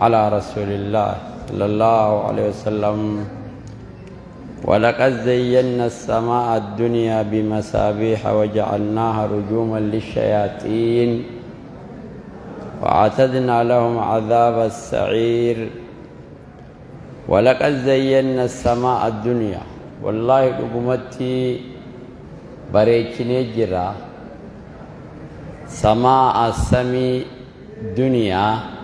على رسول الله صلى الله عليه وسلم. ولقد زينا السماء الدنيا بمصابيح وجعلناها رجوما للشياطين وأعتدنا لهم عذاب السعير. ولقد زينا السماء الدنيا، والله dhugumatti bareechinee jira سماء samii duniyaa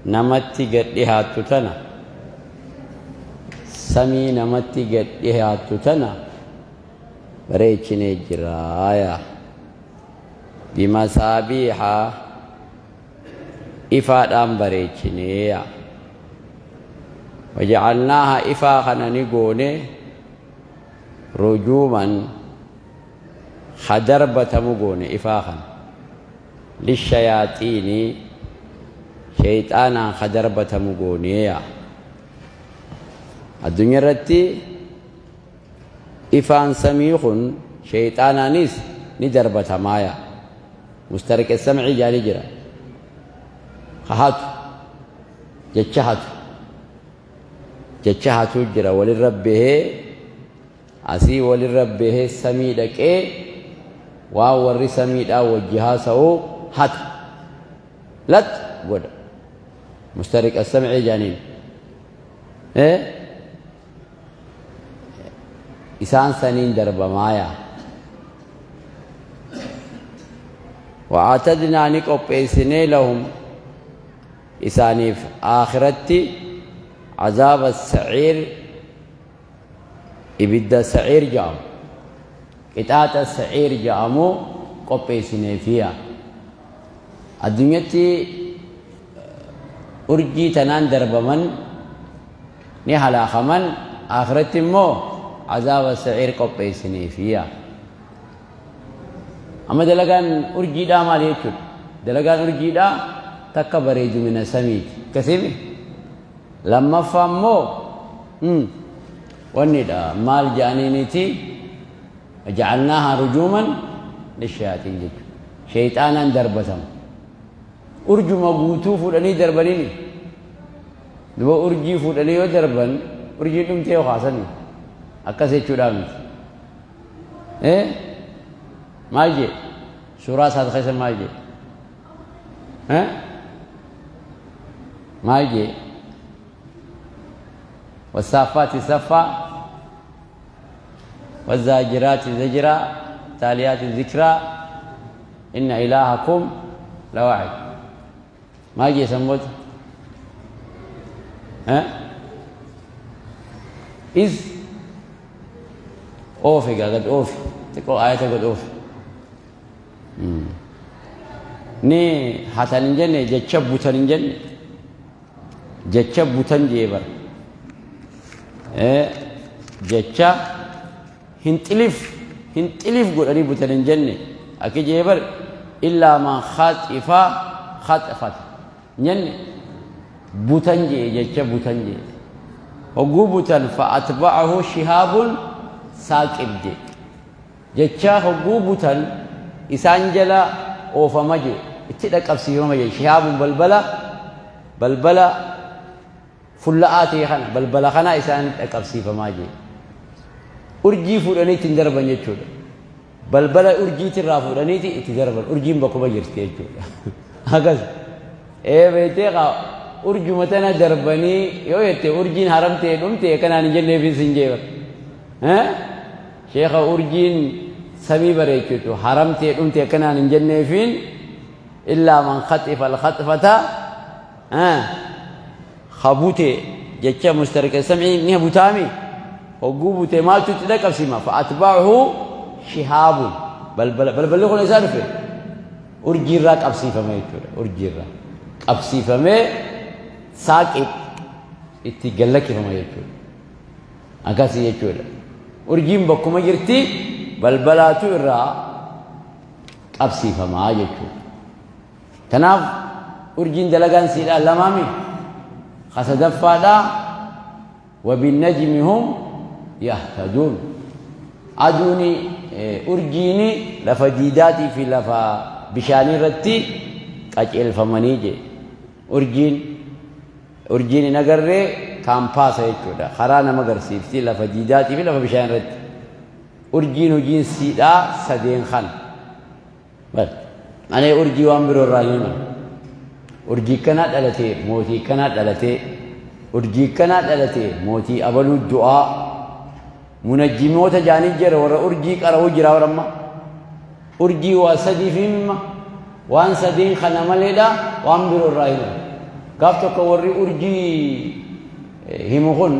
namatti gad dhihaattu tana, samii namatti gad dhihaattu tana bareechinee jira بمصابيح ifaadhaan bareechinee وجعلناها ifaa kana ni goone رجوما darbatamu goone ifaa kana للشياطين shayxaanaan darbatamu gooneeya. Addunyaa irratti ifaan samii kun shayxaanaanis ni darbatamaaya. مسترق السمع jaanii jira, hatu jecha, hatu jecha hatu jira. Walirra bahee asii walirra bahee samii dhaqee waan warri samiidhaa wajji haasa'u hata lat godha. مسترق السمع jaaniin isaan saniin darbamaaya. وأعتدنا ni qopheessinee لهم isaaniif aakhiratti عذاب السعير ibidda saciir jedhamu, qixaaxa saciir jedhamu qopheessineefiya. Addunyatti urjii tanaan darbaman ni halaakaman, akhiratti immoo azaaba saciir qopheessineefiya. Amma dalagaan urjiidhaa maali jechuudha? Dalagaan urjiidhaa takka bareedumina samiiti akkasimi. Lammaffaa immoo wannidha maal jedhaniiniti جعلناها رجوما للشياطين jechuudha. Shayxaanaan darbatama. Urjuma guutuu fuudhanii darbaniini duba urjii fuudhanii yoo darban urjii dhumtee yoo kaasanii akkas jechuudhaa miti. Maal jee suuraa isaat keessa? Maal jee? Maal jee? والصافات صفا والزاجرات زجرا تاليات ذكرا إن إلهكم لواحد. ما جي سموت ها إذ أوفي قد أوفي تقول آية قد أوفي ni hatan hin jenne, jecha butan hin jenne, jecha butan jee bara jecha hin xilif hin xilif godhanii butan hin jenne. Akki jee bar إلا من خطف خطفة jenne, butan jee, jecha butan jee. Hogguu butan فأتبعه شهاب ثاقب jee. Jecha hogguu butan isaan jala oofama jee, itti dhaqqabsiifama jee. شهاب balbala, balbala fulla'aa ta'e kana, balbala kana isaan dhaqqabsiifamaa jee. Urjii fuudhanii ittiin darban jechuudha. Balbala urjiitirraa fuudhaniiti itti darban. Urjiin bakkuma jirti jechuudha. Akkas ee beektee kaa urjuma tana darbanii yoo jette urjiin haramtee dhumte kanaan hin jenneefis hin jeebar. Sheekha, urjiin samii bareechitu haramtee dhumte kanaan hin jenneefiin. إلا من خطف الخطفة khabute jecha مسترق السمع ni butaami. Hogguu bute maaltu itti dhaqqabsima? فأتبعه شهاب. Balbala, balballi kun isaa dhufe urjiirraa qabsiifame jechuudha. Urjiirraa qabsiifamee ثاقب itti gallakkifama jechuudha. Akkasii jechuudha. Urjiin bakkuma jirti, balbalaatu irraa qabsiifamaa jechuudha. Kanaaf urjiin dalagaan siidhaan lamaami. Kasadaffaadhaa وبالنجم هم يهتدون. Aduuni urjiini lafa diidaatii fi lafa bishaanii irratti qaceelfamanii jee urjiin. Urjiin hin agarree kaampaasa jechuudha. Karaa nama agarsiifti lafa diidaatii fi lafa bishaan irratti. Urjiin hojiin siidhaa sadeen kana. Bal ani urjii waan biroo irraa hin himan. Urjii kanaa dhalatee mootii kanaa dhalatee urjii kanaa dhalatee mootii abaluu du'aa munajjimoota jaanii jira warra urjii qara'uu jira warra amma. Urjii waa sadiif himma waan sadiin kana maleedha waan biroo irraa himan. Gaaf tokko warri urjii himu kun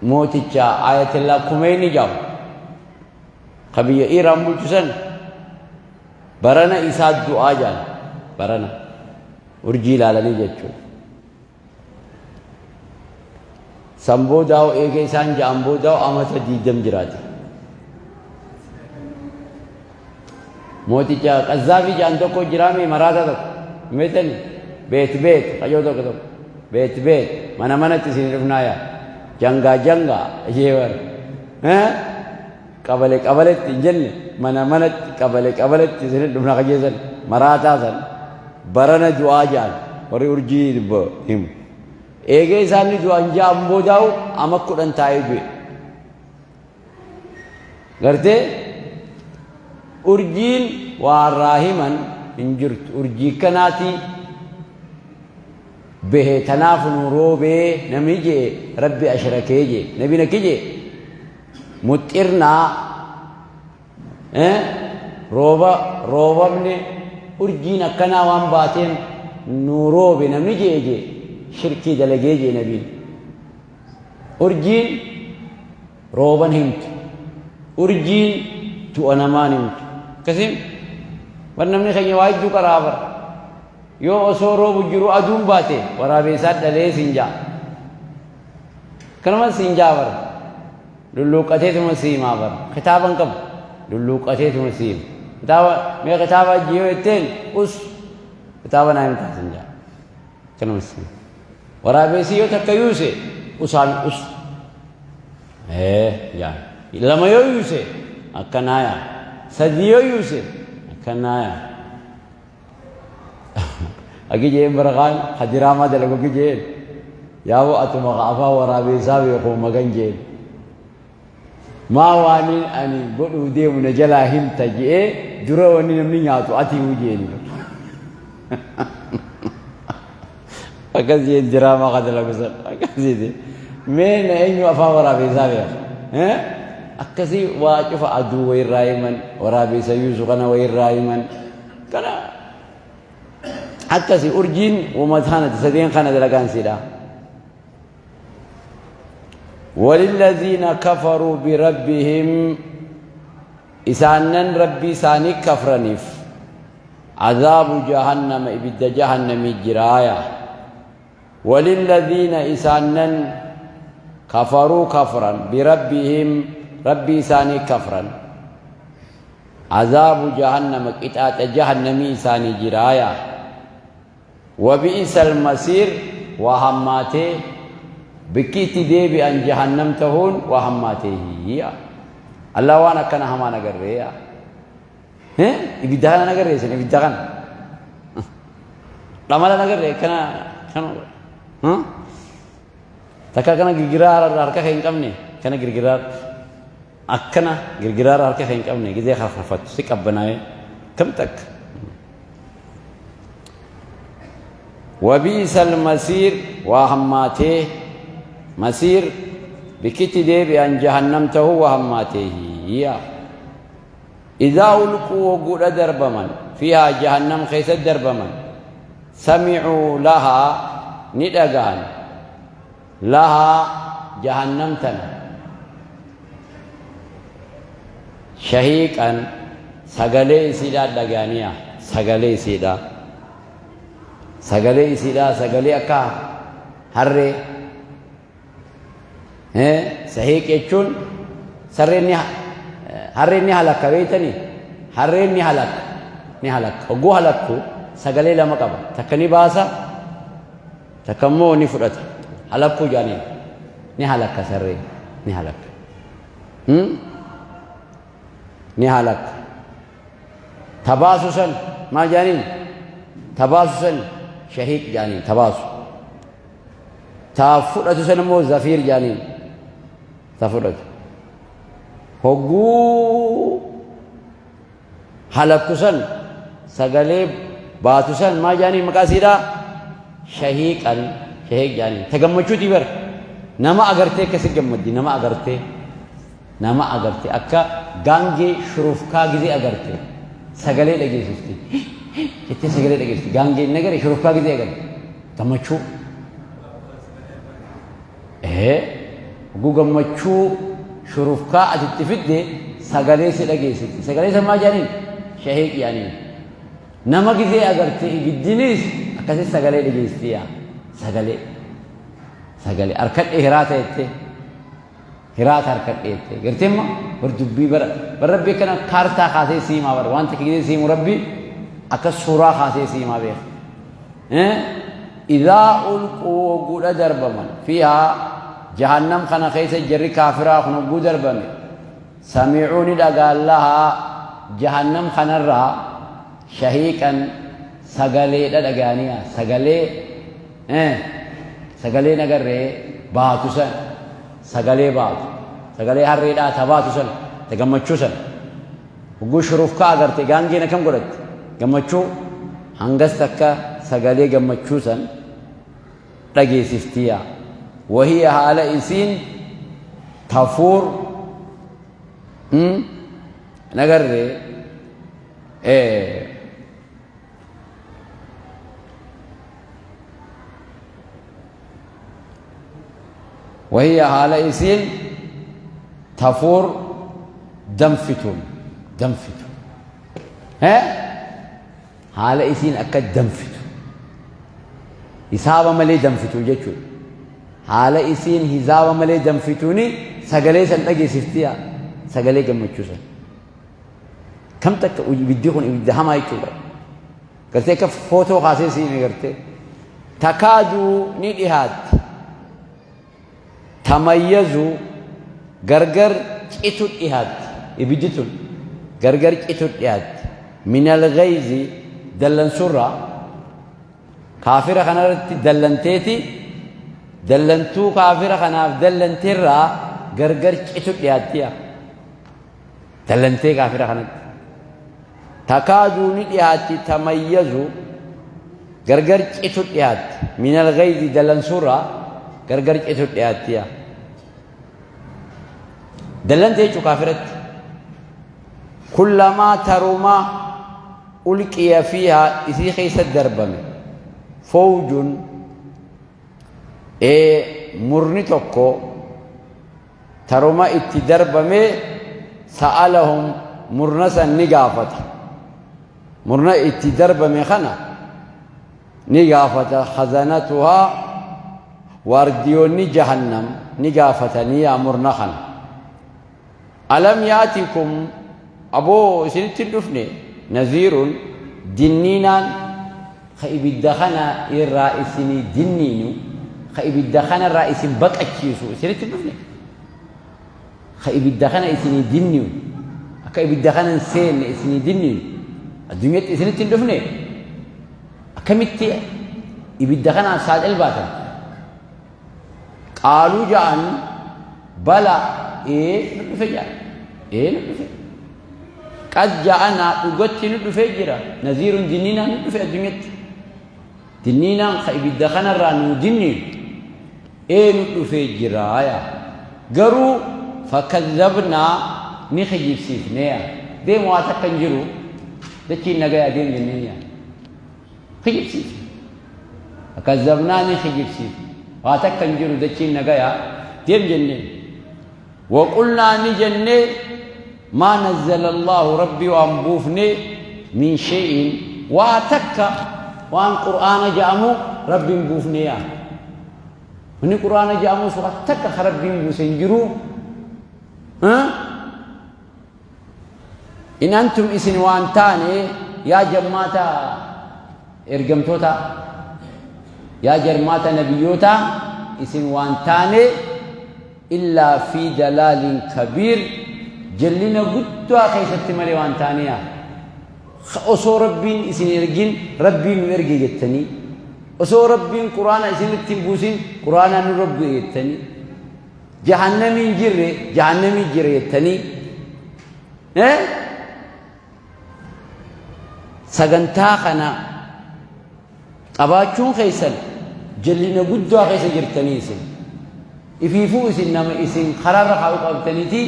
mooticha Ayatollah Khomeini jedhamu ka biyya Iraan bulchu san barana isaa du'aa jedhan barana urjii ilaalanii jechuudha. San boodaa'u eega isaan ja'an boodaa'u amata 20 jiraate. Mooticha Qazzaafi ja'an tokko jiraame maraata tokko meetani beet beet qajoo tokko tokko beet beet mana manatti isin dhufnaa yaa jangaa jangaa ishee bara qabale qabaletti hin jenne mana manatti qabale qabaletti isin dhufna kajeessan maraataa san barana du'aa ja'an warri urjii himu. Eegee isaanii du'an ja'an boodaa'u ama 10 taa'ee du'e. Gartee urjiin waa irraa himan hin jirtu. Urjii kanaati bahe tanaaf nu roobee namni jee rabbi ashrakee jee nabi nakki jee muxxirnaa rooba roobamne urjiin akkanaa waan baateen nu roobe namni jee jee shirkii dalagee jee nabiin. Urjiin rooban himtu. Urjiin du'a namaan himtu. Akkasiin bar namni keenya waa hedduu qaraa bara. Yoo osoo roobu jiru aduun baate waraabeessaa dhalee siin ja'a. Kanuma siin ja'a bara. Lulluuqqateetuma si himaa bara. Kitaaba hin qabu. Lulluuqqateetuma si hima. Kitaaba mee kitaaba yoo jetteen us kitaaba naa himtaa siin ja'a. Kanuma si hima. Waraabeessi yoo takka yuuse usaan us. Yaa. Lama yoo yuuse akkanaa yaa. Sadi yoo yuuse akkanaa yaa. Akki jeen bara kaan hadiraamaa dalagu akki jeen. Yaa'u atuma afaan waraabeessaa beeku magan jeen. Maa waanin ani godhuu deemu na jalaa himta je'ee dura wanni namni nyaatu ati huu jeeni. Akkas jeen diraamaa ka dalagu san akkasiiti. Mee na eenyu afaan waraabeessaa beeka? Akkasii waa cufa aduu wayirraa himan waraabeessa yuusu kana wayirraa himan kana akkasii urjiin uummata kanatti sadeen kana dalagaan siidha. وللذين كفروا بربهم إسانن ربي ساني كفرنيف عذاب جهنم إبد جهنم جرايا. وللذين إسانن كفروا كفرا بربهم ربي ساني كفرا عذاب جهنم قطعة جهنم ساني جرايا. وبئس المصير وهماته بكيتي ديبي أن جهنم تهون وهماته هي الله وانا كان هما نقريا ها يبدأ أنا نقري سن يبدأ كان لما لا نقري كان كان ها تكا كان غرغرار harka hin qabne kana girgiraar akkana girgiraar harka hin qabne gizee kharkharfattu si qabbanaaye kam takka. وبئس المصير وهماته مصير بكتي ديبي أن جهنم تهو وهماته هي. إذا ألقوا وقود درب من فيها جهنم خيس درب من سمعوا لها ندقان لها جهنم تن شهيقا سغلي سيدا دغانيا سغلي سيدا سغلي سيدا سغلي أكا هري شهيق يچون سرين harreen ni halakka beeytanii harreen ni halakka ni halakka hogguu halakku sagalee lama qaba takka ni baasa takka immoo ni fudhata halakkuu jaaniin ni halakka sarreen ni halakka ni halakka tabaasu san maal jaaniin tabaasu san shahiiq jaaniin tabaasu Ta fudhatu san immoo zafiir jedhaniin. Ta fudhatu. Hogguu halakku san sagalee baatu san maal jedhaniin maqaa isiidhaa? Shahiiqan shahiiq jedhaniin. Ta gammachuutii bara. Nama agartee akkasi gammaddi nama agartee. Nama agarte akka gaangee shurufkaa gizee agarte sagalee dhageessifti. Jettee sagalee dhageessifti. Gaangee hin agarre shurufkaa gizee agarte. Gammachuu. Ee oguu gammachuu shurufkaa ati itti fidde sagalee si dhageessifti. Sagalee san maal jedhaniin? Shahiiq jedhaniin. Nama gizee agarte ibiddinis akkasi sagalee dhageessisti yaa. Sagalee. Sagalee. Harkadhee hiraata jettee. Hiraata harkadhe jette. Gartee amma bar dubbii bara bar rabbi akkana kaartaa kaasee sii himaa bar waan takka gisee sii himu rabbi akka suuraa kaasee sii himaa beeka. Idaa ulquu hogguudha darbaman fiihaa jahannam kana keessa jarri kaafiraa kun hogguu darbame samiicuu ni dhagaan lahaa jahannam kanarraa shahiiqan sagaleedha dhagaaniya sagalee Sagalee nagarree baatu san sagalee baatu sagalee harreedhaa ta baatu san ta gammachuu san hogguu shurufkaa agarte gaangeen akkam godhatti gammachuu hangas takka sagalee gammachuu san dhageessiftiya wahiya haala isiin tafuur nagarree Wahiya haala isiin tafuur danfituun danfitu. Haala isiin akka danfitu. Hisaaba malee danfitu jechuudha. Haala isiin hisaaba malee danfituuni sagalee san dhageessiftiya sagalee gammachuu san. Kam takka ibiddi kun ibidda hamaa jechuudha. Gartee akka footoo kaasee siime gartee. Takaaduu ni dhihaatti. Tamayyazu gargar citu dhihaatti. Ibiddi tun gargar citu dhihaatti. Minal ghayzi dallansurraa kaafira kanarratti dallanteeti dallantuu kaafira kanaaf dallanteerraa gargar citu dhiyaattiya. Dallantee kaafira kanatti. Takaaduu ni dhiyaatti tamayyazu gargar citu dhiyaatti. Minal ghayzi dallansuurraa gargar citu dhiyaattiya. Dallantee jechuun kaafiratti. Kullamaa tarumaa ulqiya fiihaa isii keessa darbame fawjun ee murni tokko taruma itti darbame sa'alahum murna san ni gaafata. Murna itti darbame kana ni gaafata khazanatuhaa waardiyoonni jahannam ni gaafatanii yaa murna kana. Alam yaatikum aboo isinitti hin dhufne naziirun dinniinaan ka ibidda kana irraa isinii dinniinu ka ibidda kana irraa isin baqachiisu isinitti hin dhufne ka ibidda kana isinii dinniinu akka ibidda kana hin seenne isinii dinniinu addunyatti isinitti hin dhufne akkamitti ibidda kanaaf saaxil baatan Qaaluu ja'an bala ee nu dhufe ja'an ee nu dhufe qad ja'anaa dhugatti nu dhufee jira naziirun dinniinaan nu dhufe addunyatti dinniinaan ka ibidda kanarraa nu dinniinu ee nu dhufee jira yaa garuu fakadhabnaa ni kijibsiifnee yaa deemu waa takka hin jiru dachiin nagaya deem jenneen yaa kijibsiifne. Fakazzabnaa ni kijibsiifne. Waa takka hin jiru dachiin nagaya deem jenneen. Waqulnaa ni jenne maa nazzala Allaahu rabbi waan buufne min shay'in waa takka waan qur'aana ja'amu rabbiin buufne yaa. Wanni qur'aana ja'amus waa takka ka rabbiin buuse hin jiru. In antum isin waan taane yaa jammaata ergamtoota yaa jarmaata nabiyyoota isin waan taane illaa fi dalaalin kabiir jallina guddaa keessatti malee waan taaneya osoo rabbiin isin ergin rabbiin nu erge jettanii Osoo Rabbiin Qur'aana isinitti hin buusin Qur'aana nurra bu'e jettanii, jahannamiin jirre jahannamii jira jettanii, sagantaa kana qabaachuun keessan jallina guddaa keessa jirtanii isin. Ifiifuu isin nama isin karaarra kaa'uu qabtaniiti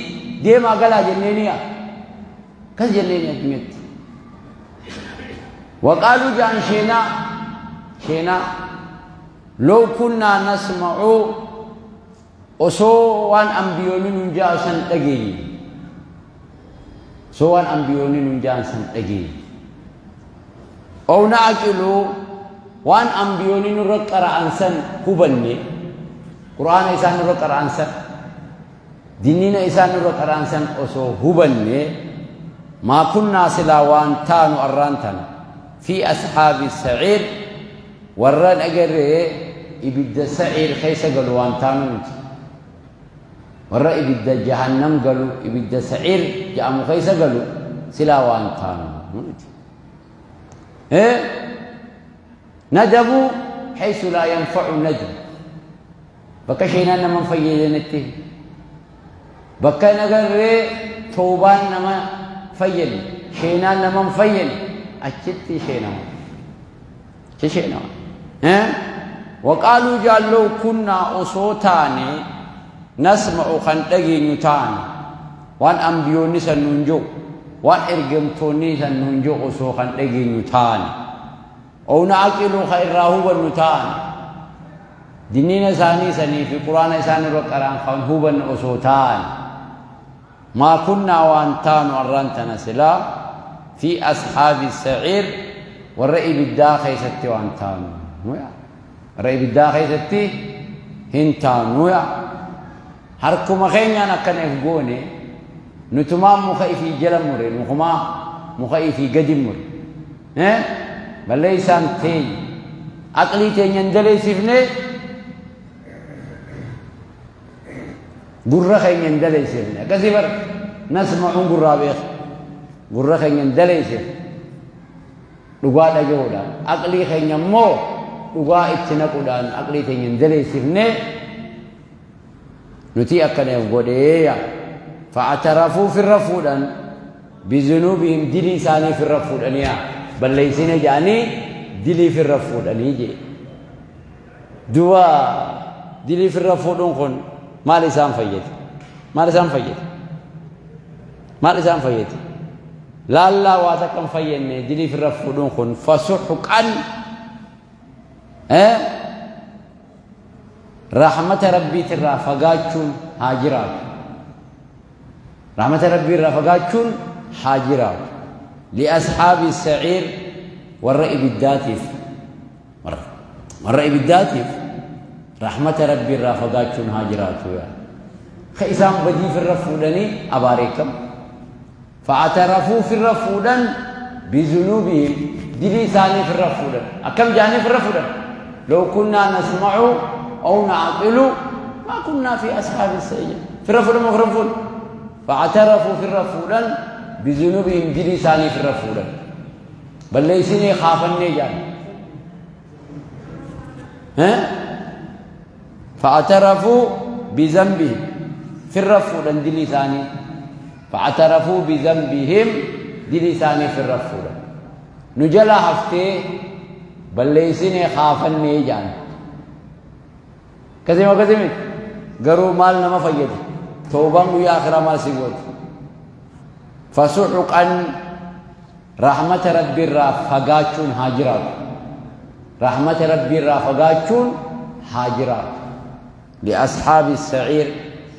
deemaa galaa jenneeniya. Akkas jenneeni addunyatti. Waqaaluu ja'an sheenaa sheenaa low kunnaa nasma'uu osoo waan ambiyoonni nun ja'an san dhageenye osoo waan ambiyoonni nun ja'an san dhageenye ow na'aqiluu waan ambiyoonni nurra qara'an san hubanne qur'aana isaan nurra qara'an san Dinniina isaan nurra qara'an san osoo hubannee, maa kunnaa silaa waan taanu arraan tana, fii ashaabi saciir, warra dhagaree ibidda saciir keessa galu waan taanu miti. Warra ibidda jahannam galu, ibidda saciir ja'amu keessa galu silaa waan taanu miti. Nadamu haysu laa yanfa'u nadam. Bakka sheenaan nama hin fayyadanetti, bakka hin agarree toobaan nama fayyadne, sheenaan nama hin fayyadne, achitti sheenama. Achi sheenama. Waqaaluu jaalloo kunnaa osoo taane nasma'u kan dhageenyu taane waan ambiyoonni san nuun jiru waan ergamtoonni san nuun jiru osoo kan dhageenyu taane ow na'aqilu ka irraa hubannu taane Dinniina isaanii sanii fi Qur'aana isaan irra qara'an kan hubanne osoo taane, maa kunnaa waan taanu arraan tana silaa fi ashaabi sa'iir warra ibiddaa keessatti waan taanu warra ibiddaa keessatti hin taanu yaa harkuma keenyaan akkana if goone nutumaa muka ifii jala mure mukumaa muka ifii gadi mure Balleessaan teenya. Aqlii teenya hin daleessifne, gurra keenya hin daleessifne. Akkasii bara nasma'uun gurraa beeka. Gurra keenya hin daleessifne. Dhugaa dhaga'uudhaan. Aqlii keenya immoo dhugaa itti naquudhaan aqlii teenya hin daleessifne. Nuti akkana if godhee yaa. Fa'atarafuu firra fuudhan bizunuubihim dilii isaanii firra fuudhanii yaa balleessine jedhanii dilii firra fuudhanii jee. Duuba dilii firra fuudhuun kun maal isaan fayyade? Maal isaan fayyade? Maal isaan fayyade? Laallaa waa takka hin fayyadne dilii firra fuudhuun kun fasuxqan Rahmata Rabbiitirraa fagaachuun haa jiraatu. Rahmata Rabbii irraa fagaachuun haa jiraatu. Li'ashaabi sa'iir warra ibiddaatiif warra ibiddaatiif rahmata Rabbii irraa fagaachuun haa jiraatu yaa. Ka isaan badii firra fuudhanii abaareekam. Fa'atarafuu firra fuudhan bizunuubihim dilii isaanii firra fuudhan. Akkam jedhanii firra fuudhan? Law kunnaa nasma'u aw na'aqilu maa kunnaa fi ashaabi sa'iir. Firra fuudhan moo firra fuudhan? Fa'atarafuu firra fuudhan bizunuubihim dilii isaanii firra fuudhan. Balleessinee kaafannee jedhan. Fa'atarafuu bizambihim firra fuudhan dilii isaanii. Fa'atarafuu bizambihim dilii isaanii firra fuudhan. Nu jalaa haftee balleessinee kaafannee jedhan. Akkasii moo akkasii miti? Garuu maal nama fayyada? Toobaan guyyaa akhiraa maal si gooti? Fasuxuqan Rahmata Rabbiirraa fagaachuun haa jiraatu. Rahmata Rabbiirraa fagaachuun haa jiraatu. Li'ashaabi sa'iir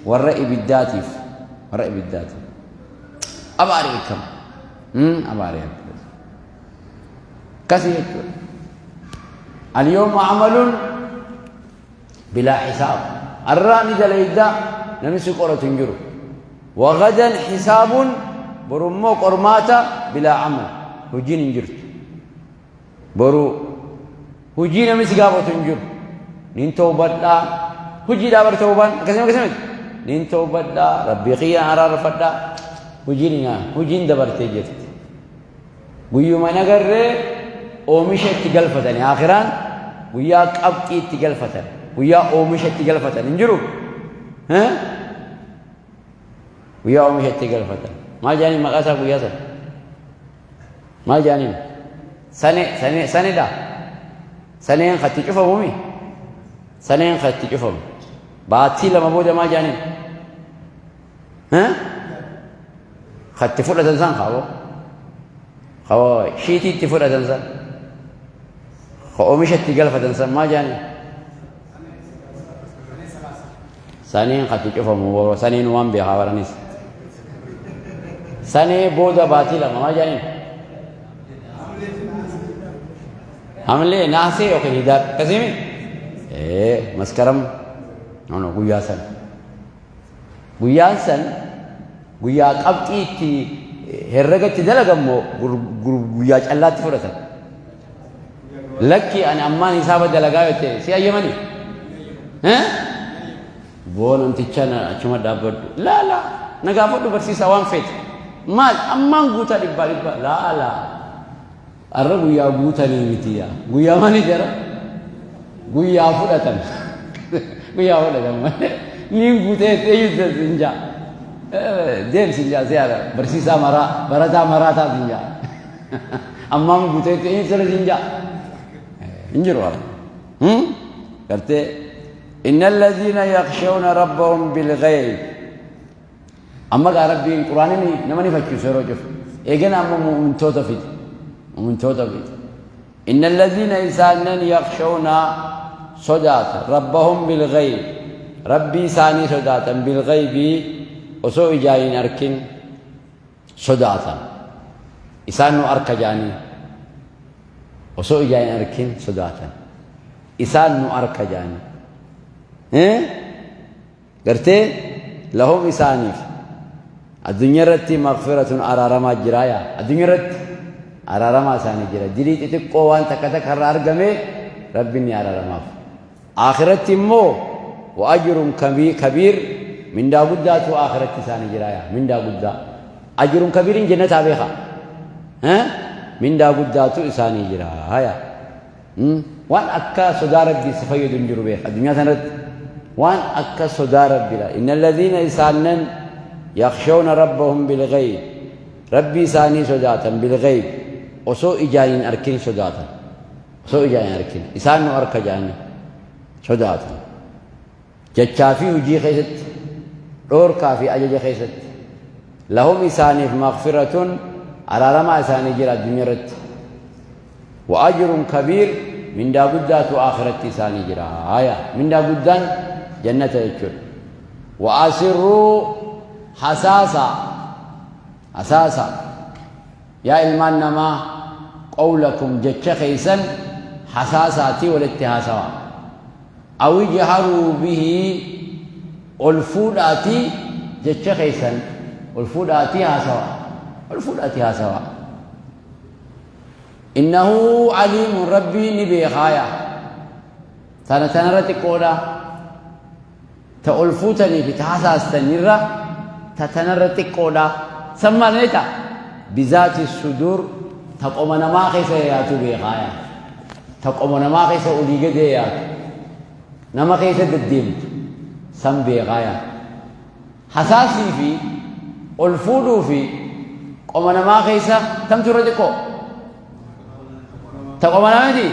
warra ibiddaatiif. Warra ibiddaatiif. Abaaree akkam. Abaaree akkam. Akkasii jechuudha. Al-yawma amalun bilaa hisaab. Arraa ni dalayda namni si qoratu hin jiru. Wagadan hisaabun boru immoo qormaata bilaa amal hojiin hin jirtu. Boru hojii namni si gaafatu hin jiru. Nin tawbadhaa hojiidhaa bar tawbaan akkasuma akkasuma miti. Nin tawbadhaa rabbii kiyyaan araarfadhaa hojiin hin hojiin dabartee jirti. Guyyuma hin agarree oomisha itti galfatani akiraan Guyyaa qabxii itti galfatan, guyyaa oomisha itti galfatan hin jiru. Guyyaa oomisha itti galfatan. Maal jedhaniin maqaa isaa guyyaa sana? Maal jedhaniin? Sane, sane, sanedha. Saneen katti cufamumi? Saneen katti cufamu. Baatii 2 booda maal jedhaniin? Katti fudhatan san kaaboo. Kaaboo shiitii itti fudhatan san. Ka oomisha itti galfatan san maal jedhaniin? Saneen katti cufamu, saneen waan beekaa baranis. Sanee booda baatii 2 maal jedhaniin? Hamlee naasee yookiin hidaar akkasii? Maskaram no, guyyaa san. Guyyaan san guyyaa qabxii itti herrega itti dalagammoo guyyaa callaatti fudhatan. Lakki ani ammaan hisaaba dalagaa yoo ta'e si hayyamanii? Boo namticha achuma dhaabbadhu. Laa laa na gaafadhu barsiisaa waan feete. Maal ammaan guutaa dhibbaa dhibbaa laa laa. Har'a guyyaa guutanii miti yaa. Guyyaa maali jara? Guyyaa fudhatan. Guyyaa fudhatan malee. Niin guutee eenyu sin jaa. Deem sin jaa siyaara barsiisaa maraa barataa maraa taa sin jaa. Ammaan guutee eenyu sirra sin jaa. Hin jiru har'a. Gartee inna alladhiina yakhshawna rabbahum bilghayb. Amma gaa Rabbiin Qur'aanni nama ni fachiisu yeroo cufu. Eegana amma mu'mintoota fide. Mu'mintoota fide. Inna alladhiina isaanan yakhshawna sodaatan rabbahum bilghayb. Rabbii isaanii sodaatan bilghaybi osoo ijaan hin arkin sodaatan. Isaan nu arka jaanii osoo ijaan hin arkin sodaatan. Isaan nu arka jaanii. Gartee lahum isaaniif addunyaa irratti maghfiratun araaramaa jira yaa addunyaa irratti araaramaa isaanii jira. Dilii xixiqqoo waan takka takka irraa argame Rabbiin ni araaramaaf. Akhiratti immoo wa ajrun kabiir, mindaa guddaatu akhiratti isaanii jira yaa mindaa guddaa. Ajrun kabiirin jannataa beeka, mindaa guddaatu isaanii jira yaa. Waan akka sodaa Rabbii si fayyadu hin jiru beeka addunyaa sanarratti. Waan akka sodaa Rabbiidha. Inna alladhiina isaannan yakhshawna rabbahum bilghayb. Rabbii isaanii sodaatan bilghayb. Osoo ijaan hin arkin sodaatan. Osoo ijaan hin arkin. Isaan nu arka jedhanii sodaatan. Jechaa fi hojii keessatti, dhoorkaa fi ajaja keessatti. Lahum isaaniif maghfiratun araaramaa isaanii jira addunyaa irratti. Wa ajrun kabiir, mindaa guddaatu akhiratti isaanii jira. Haya, mindaa guddaan jannata jechuudha. Wa asirruu hasaasa hasaasa yaa ilmaan namaa, qawlakum jecha keessan hasaasaatii walitti haasawa. Aw ijharuu bihi ol fuudhaatii jecha keessan ol fuudhaatii haasawa. Ol fuudhaatii haasawa. Innahu aliimun Rabbii ni beekaaya. Tana tanarra xiqqoodha. Ta ol fuutanii fi ta hasaastanirra ta tanarra xiqqoodha. San maal beekta? Bizaati sudur ta qoma namaa keessa yaatu beekaaya. Ta qoma namaa keessa olii gadee yaatu. Nama keessa deddeemtu san beekaaya. Hasaasii fi ol fuudhuu fi qoma namaa keessa tamtu irra xiqqoo? Ta qoma namaati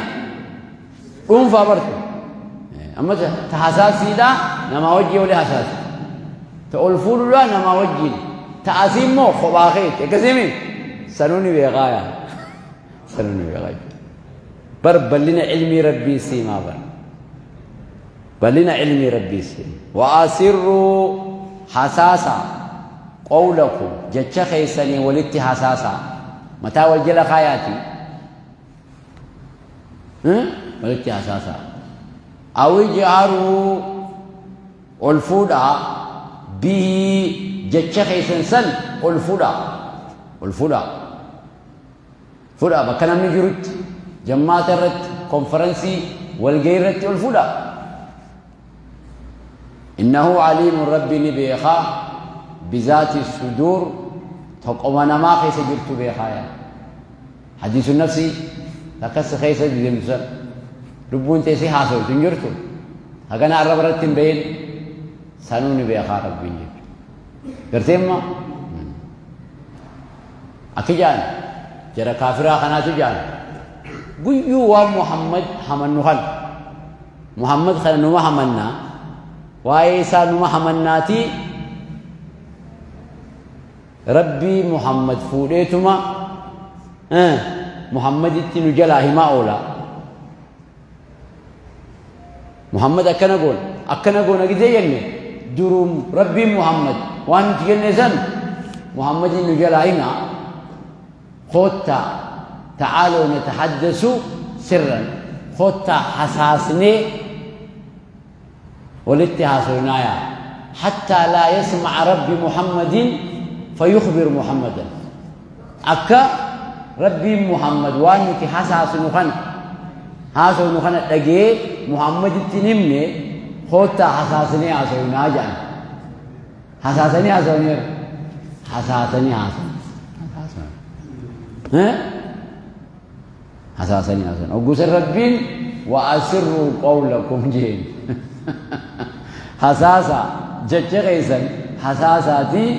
dhuunfaa bartu. Amma ta hasaasiidha namaa wajjin wali hasaasi. Ta ol fuudhuudha namaa wajjin. Ta asii immoo kophaa keeti. Akkasii sanuu ni beekaaya. Sanuu ni beekaa. Bar bal'ina ilmii Rabbii siimaa bar. Bal'ina ilmii Rabbii siimaa. Wa asirruu hasaasa qawlakum jecha keessanii walitti hasaasa. Mataa wal jala kaayaati. Walitti hasaasa. Aw ijharuu ol fuudhaa bihi jecha keessan san ol fuudhaa. Ol fuudhaa. Fuudhaa bakka namni jirutti, jammaata irratti, konferansii, walgahii irratti ol fuudhaa. Innahu aliimun Rabbi ni beekaa bizaati suduur ta qoma namaa keessa jirtu beekaa yaa. Hadiisu nafsii takkas keessa deemtu san. Lubbuun teessee haasawtu hin jirtu. Hagana arraba irratti hin bahin sanuu ni beekaa Rabbiin jechuudha. Gartee immoo akki jaan jara kaafiraa kanaatu jaan guyyuu waan Muhammad hamannu kana Muhammad kana numa hamannaa waa'ee isaa numa hamannaatii Rabbii Muhammad fuudheetuma Muhammaditti nu jalaa himaa oola. Muhammad akkana goona akkana goona gizee jenne durum Rabbiin Muhammad waan nuti jenne san Muhammadiin nu jalaa himaa koottaa ta'aaloo natahaddasu sirran koottaa hasaasnee walitti haasoynaaya hattaa laa yasmaca rabbi Muhammadin fayukhbir Muhammadan akka Rabbiin Muhammad waan nuti hasaasnu kana haasofnu kana dhagee Muhammaditti hin himne koottaa hasaasnee haasoynaa jedhan. Hasaasanii haasofaniiru. Hasaasanii haasof. Hasaasanii haasof. Ogguusan Rabbiin wa asirruu qawlakum jeen. Hasaasa jecha keessan hasaasaatii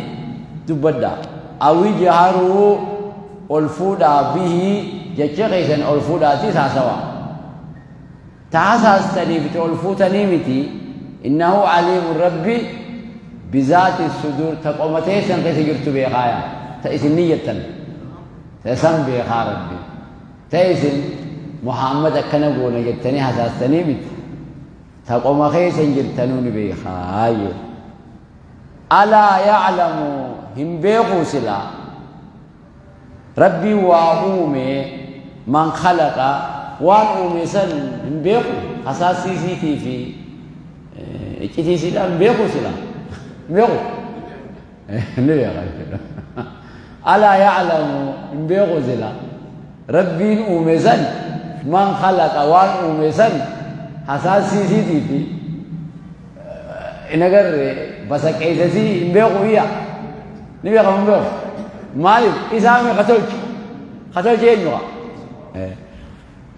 dubbadhaa. Awi jaharuu ol fuudhaa bihii jecha keessan ol fuudhaatiis haasawaa. Ta hasaastaniif ta ol fuutanii miti innahu aliimun Rabbi bizaati suduur ta qoma teessan keessa jirtu beekaaya ta isin niyyattan ta san beekaa Rabbi ta isin Muhammad akkana goona jettanii hasaastanii miti ta qoma keessan jirtanuu ni beekaayye. Alaa ya'lamu hin beekuu silaa Rabbiin waa uume man khalaqa waan uume san hin beeku hasaasii isiitii fi iccitii isiidhaa hin beeku sila hin beeku ni beeka jechuudha. Alaa ya'lamu hin beeku sila Rabbiin uume san man khalaqa waan uume san hasaasii isiitii fi hin agarre basaqeessasii hin beeku iyya ni beeka hin beeku maaliif isaa mee ka tolche ka tolche eenyu ka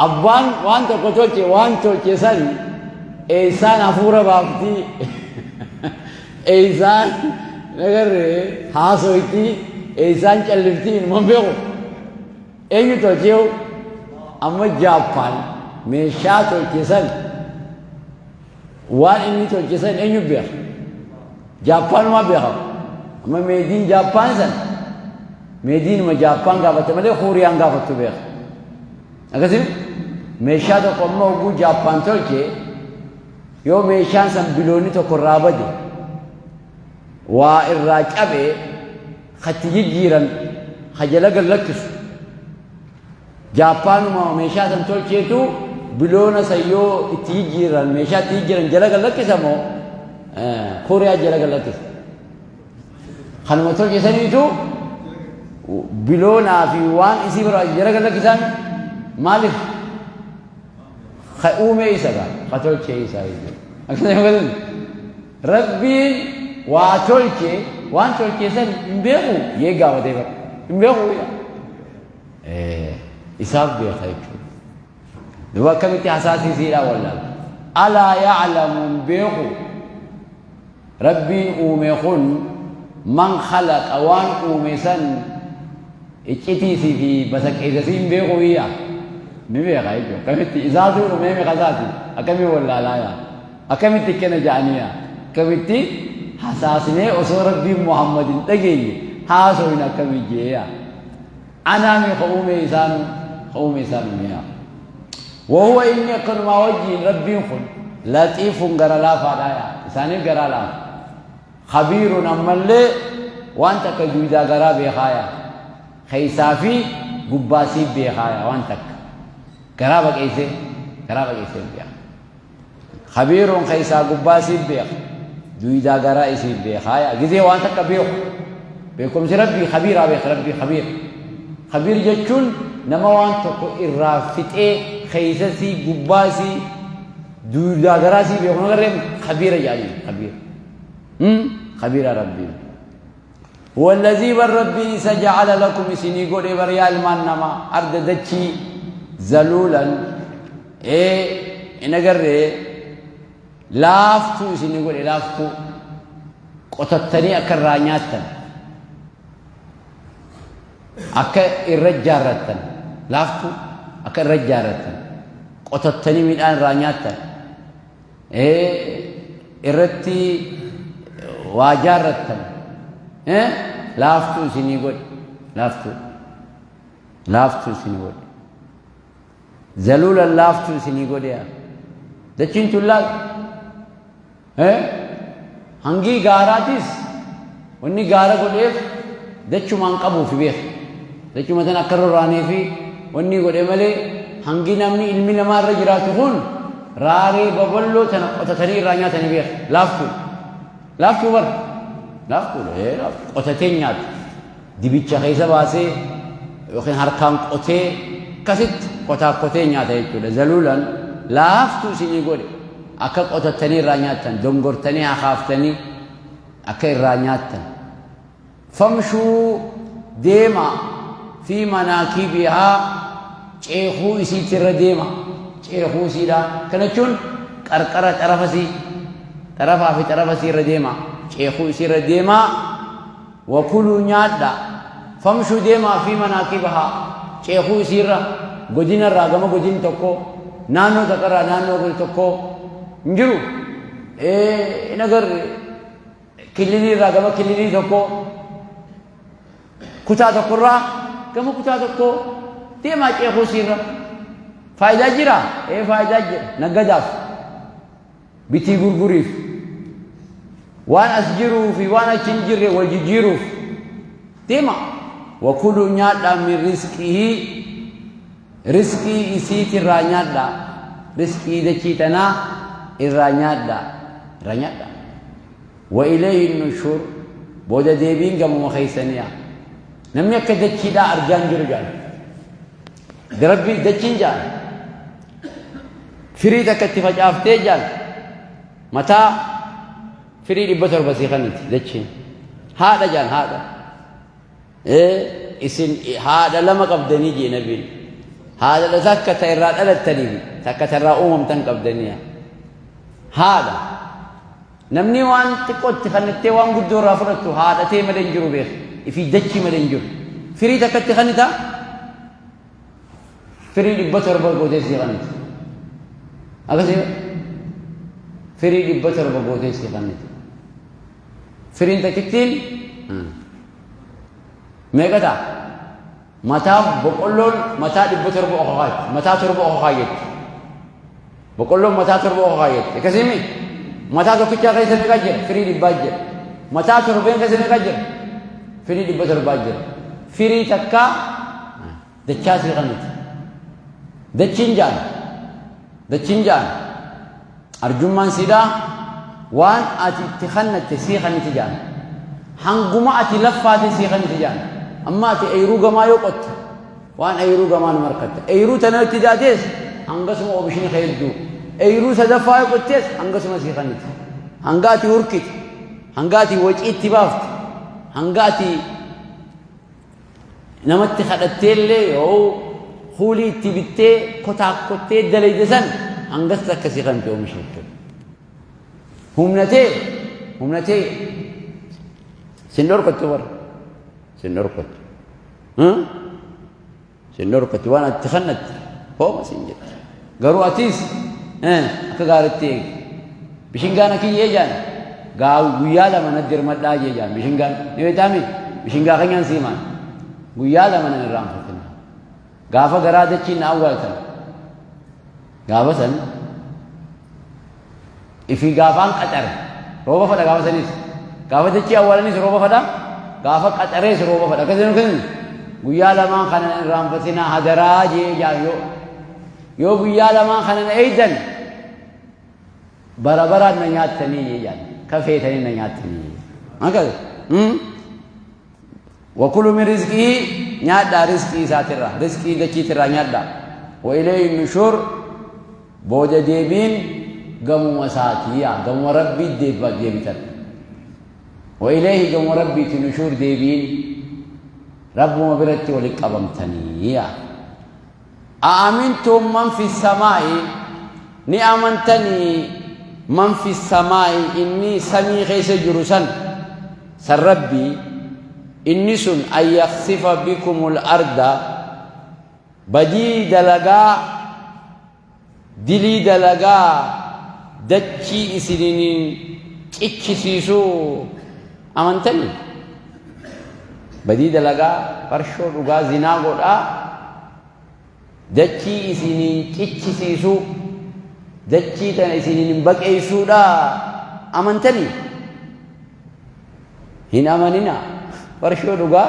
abbaan waan tokko tolche waan tolche san eessaan hafuura baaftii eessaan hin agarre haasoytii eessaan calliftii inuma hin beeku eenyu tolchee amma Jaappaan meeshaa tolche san Waan inni tolche san eenyu beeka? Jaappaanumaa beeka. Amma meediin Jaappaan san meediinuma Jaappaan gaafatte malee Kuuriyaan gaafattu beeka. Akkasii meeshaa tokko amma hogguu Jaappaan tolche yoo meeshaan san biloonni tokko irraa bade waa irraa cabe katti jijjiiran ka jala gad lakkisu Jaappaanuma meeshaa san tolcheetu biloona san yoo itti jijjiiran meeshaa itti jijjiiran jala gad lakkisa moo Kooriyaa jala gad lakkisa? Kanuma tolche saniitu biloonaa fi waan isii barbaachisu jala gad lakkisaan maaliif? Ka uume isa gaa ka tolche isa jechuudha. Rabbiin waa tolche waan tolche san hin beeku yee gaafatee bara hin beeku. Isaaf beeka jechuudha. Duuba akkamitti hasaasii isiidhaa wallaala. Alaa ya'lamu hin beeku. Rabbiin uume kun man khalaqa waan uume san iccitiisii fi basaqeessasii hin beeku biyya. Ni beeka jechuudha. Akkamitti isaatu uumee meeqa isaati? Akkamiin wallaalaa yaa? Akkamitti akkana ja'anii yaa? Akkamitti hasaasnee osoo Rabbiin Muhammad hin dhageenye haasofne akkamii jee yaa? Anaami ka uume isaanu ka uume isaan uumeya. Wahuwa inni akkanumaa wajjiin Rabbiin kun laxiifun gara laafaadha yaa isaaniif garaa laafa. Khabiirun ammallee waan takka duuydaa garaa beekaa yaa. Keessaa fi gubbaa siif beekaa yaa waan takka. Garaa baqeessee garaa baqeessee beeka. Khabiirun keessaa gubbaa siif beeka. Duuydaa garaa isiif beekaa yaa. Gizee waan takka beeku. Beekumsi Rabbii khabiiraa beeka Rabbii khabiir. Khabiir jechuun nama waan tokko irraa fixee keessasii gubbaasii duuydaa garaasii beeku nagarree khabiira jedhanii khabiir. Khabiira Rabbiin. Huwallazii bar Rabbiin isa ja'ala lakum isinii godhe bar yaa ilmaan namaa arda dachii zaluulan ee Hin agarree? Laaftuu isinii godhe, laaftuu qotattanii akka irraa nyaattan, akka irra ijaarrattan, laaftuu akka irra ijaarrattan, qotattanii midhaan irraa nyaattan, irratti waa ijaarrattan, laaftuu isinii godhe, laaftuu laaftuu isinii godhe. Zaluulan laaftuu isinii godhe yaa. Dachiin tun laal. Hangii gaaraatis wanni gaara godheef dachumaan qabuufi beeka. Dachuma tan akka rorraanee fi wanni godhe malee hangi namni ilmi namaa irra jiraatu kun raaree babal'oo tana qotatanii irraa nyaatanii beeka. Laaftuu. Laaftuu bar. Laaftuudha. Qotatee nyaatu. Dibicha keessa baasee yookiin harkaan qotee akkasitti qotaa qotee nyaata jechuudha. Zaluulan laaftuu isinii godhe akka qotattanii irraa nyaattan, dongortanii hakaaftanii akka irraa nyaattan. Famshuu deema fi manaakibihaa ceekuu isiitti irra deema, ceekuu isiidha. Kana jechuun qarqara xarafasii, xarafaa fi xarafasii irra deema, ceekuu isii irra deemaa. Wakuluu nyaadhaa, famshuu deemaa fi manaakibahaa ceekuu isiirra, godina irraa gama godin tokkoo, naannoo takka irraa naannoo tokkoo hin jiru. Hin agarre killilii irraa gama killilii tokkoo, kutaa tokko irraa gama kutaa tokkoo deemaa ceekuu isiirra. Faayidaa jira? Ee, faayidaa jira. Naggadaaf. Bitii gurguriif, waan as jiruu fi waan achi hin jirre wal jijjiiruuf deema. Wakuluu nyaadhaa, min rizqihii rizqii isiitirraa nyaadhaa, rizqii dachii tanaa irraa nyaadhaa, irraa nyaadhaa. Wa ilayhi nushuur booda deebiin gamuma keessaniya. Namni akka dachiidhaa arjaan jiru jaal. Rabbi dachiin jaal. Firii takka itti facaaftee jaal. Mataa firii 700 sii kaniti dachiin. Haadha jaan, haadha. Isin haadha lama qabdanii jee nabiin. Haadha takka ta irraa dhalattanii fi takka ta irraa uumamtan qabdanii. Haadha. Namni waan xiqqootti kannittee waan guddoo irraa fudhattu haadha tee malee hin jiru beeka. Ifii dachii malee hin jiru. Firii takkatti kannita, firii 700 gootee sii kanniti. Akkasii firii 700 gootee sii kanniti. Firiin takkittiin meeqa ta'a? Mataa boqqolloon mataa 700 okokaatti. Mataa torba okokaa jetti. Boqqolloon mataa torba okokaa jetti. Akkasii mataa tokkichaa keessa meeqa jira? Firii 100 jira. Mataa torbeen keessa meeqa jira? Firii 700 jira. Firii takkaa dachaa sii kaniti. Dachiin jaan. Dachiin jaan. Arjummaan siidhaa waan ati itti kannatte sii kanniti jaan. Hanguma ati laffaate sii kanniti jaan. Amma ati eyruu gamaa yoo qotte waan eyruu gamaa nu markatta. Eyruu tana itti daatees hangasuma oomishni kee hedduu. Eyruu sadaffaa yoo qottees hangasuma sii kanniti. Hanga ati hurkite, hanga ati wacii itti baafte, hanga ati namatti kadhattee illee yoo huulii itti bittee kotaakkottee dalayde san hangas takka si kanti oomisha jechuudha. Humnatee humnatee sin dhorkattu bara, sin dhorkattu. Sin dhorkattu, waan ati kannatte hooma sin jette. Garuu atis akka gaariitti eegi. Bishingaan akiyyee jaan gaa guyyaa lama na dirmadhaa jee jaan bishingaan ni beektaami bishingaa kanyaan siimaan guyyaa lama nan irraanfatina. Gaafa garaa dachiin na awwaaltan gaafa san ifi gaafaan qaxare rooba fadha, gaafa sanis gaafa dachii awwaalanis rooba fadha, gaafa qaxarees rooba fadha. Akkasii akkasii guyyaa lamaan kana nan irraanfatina hadaraa jee jaan. Yoo guyyaa lamaan kana na eeydan bara baraan na nyaattanii jee jaan, ka feetanii na nyaattanii. Akkas wakulu min rizqii nyaadhaa, rizqii isaatirraa, rizqii dachiitirraa nyaadhaa. Wa ilayhi nushuur booda deebiin gamuma isaatii yaa gamuma rabbii deebitan. Wa ilayhi gamuma rabbiiti nushuur deebiin, rabbuma biratti walitti qabamtanii yaa. A'amintum man fi samaa'i, Ni amantanii man fi samaa'i inni samii keessa jiru san san Rabbii inni sun an yaksifa bikumul arda badii dalagaa dilii dalagaa dachii isiniin cichisiisuu amantanii badii dalagaa farshoo dhugaa zinaa godhaa Dachii isiniin cichisiisuu, dachii tana isiniin baqeessuudha amantanii? Hin amaninaa. Farshoo dhugaa,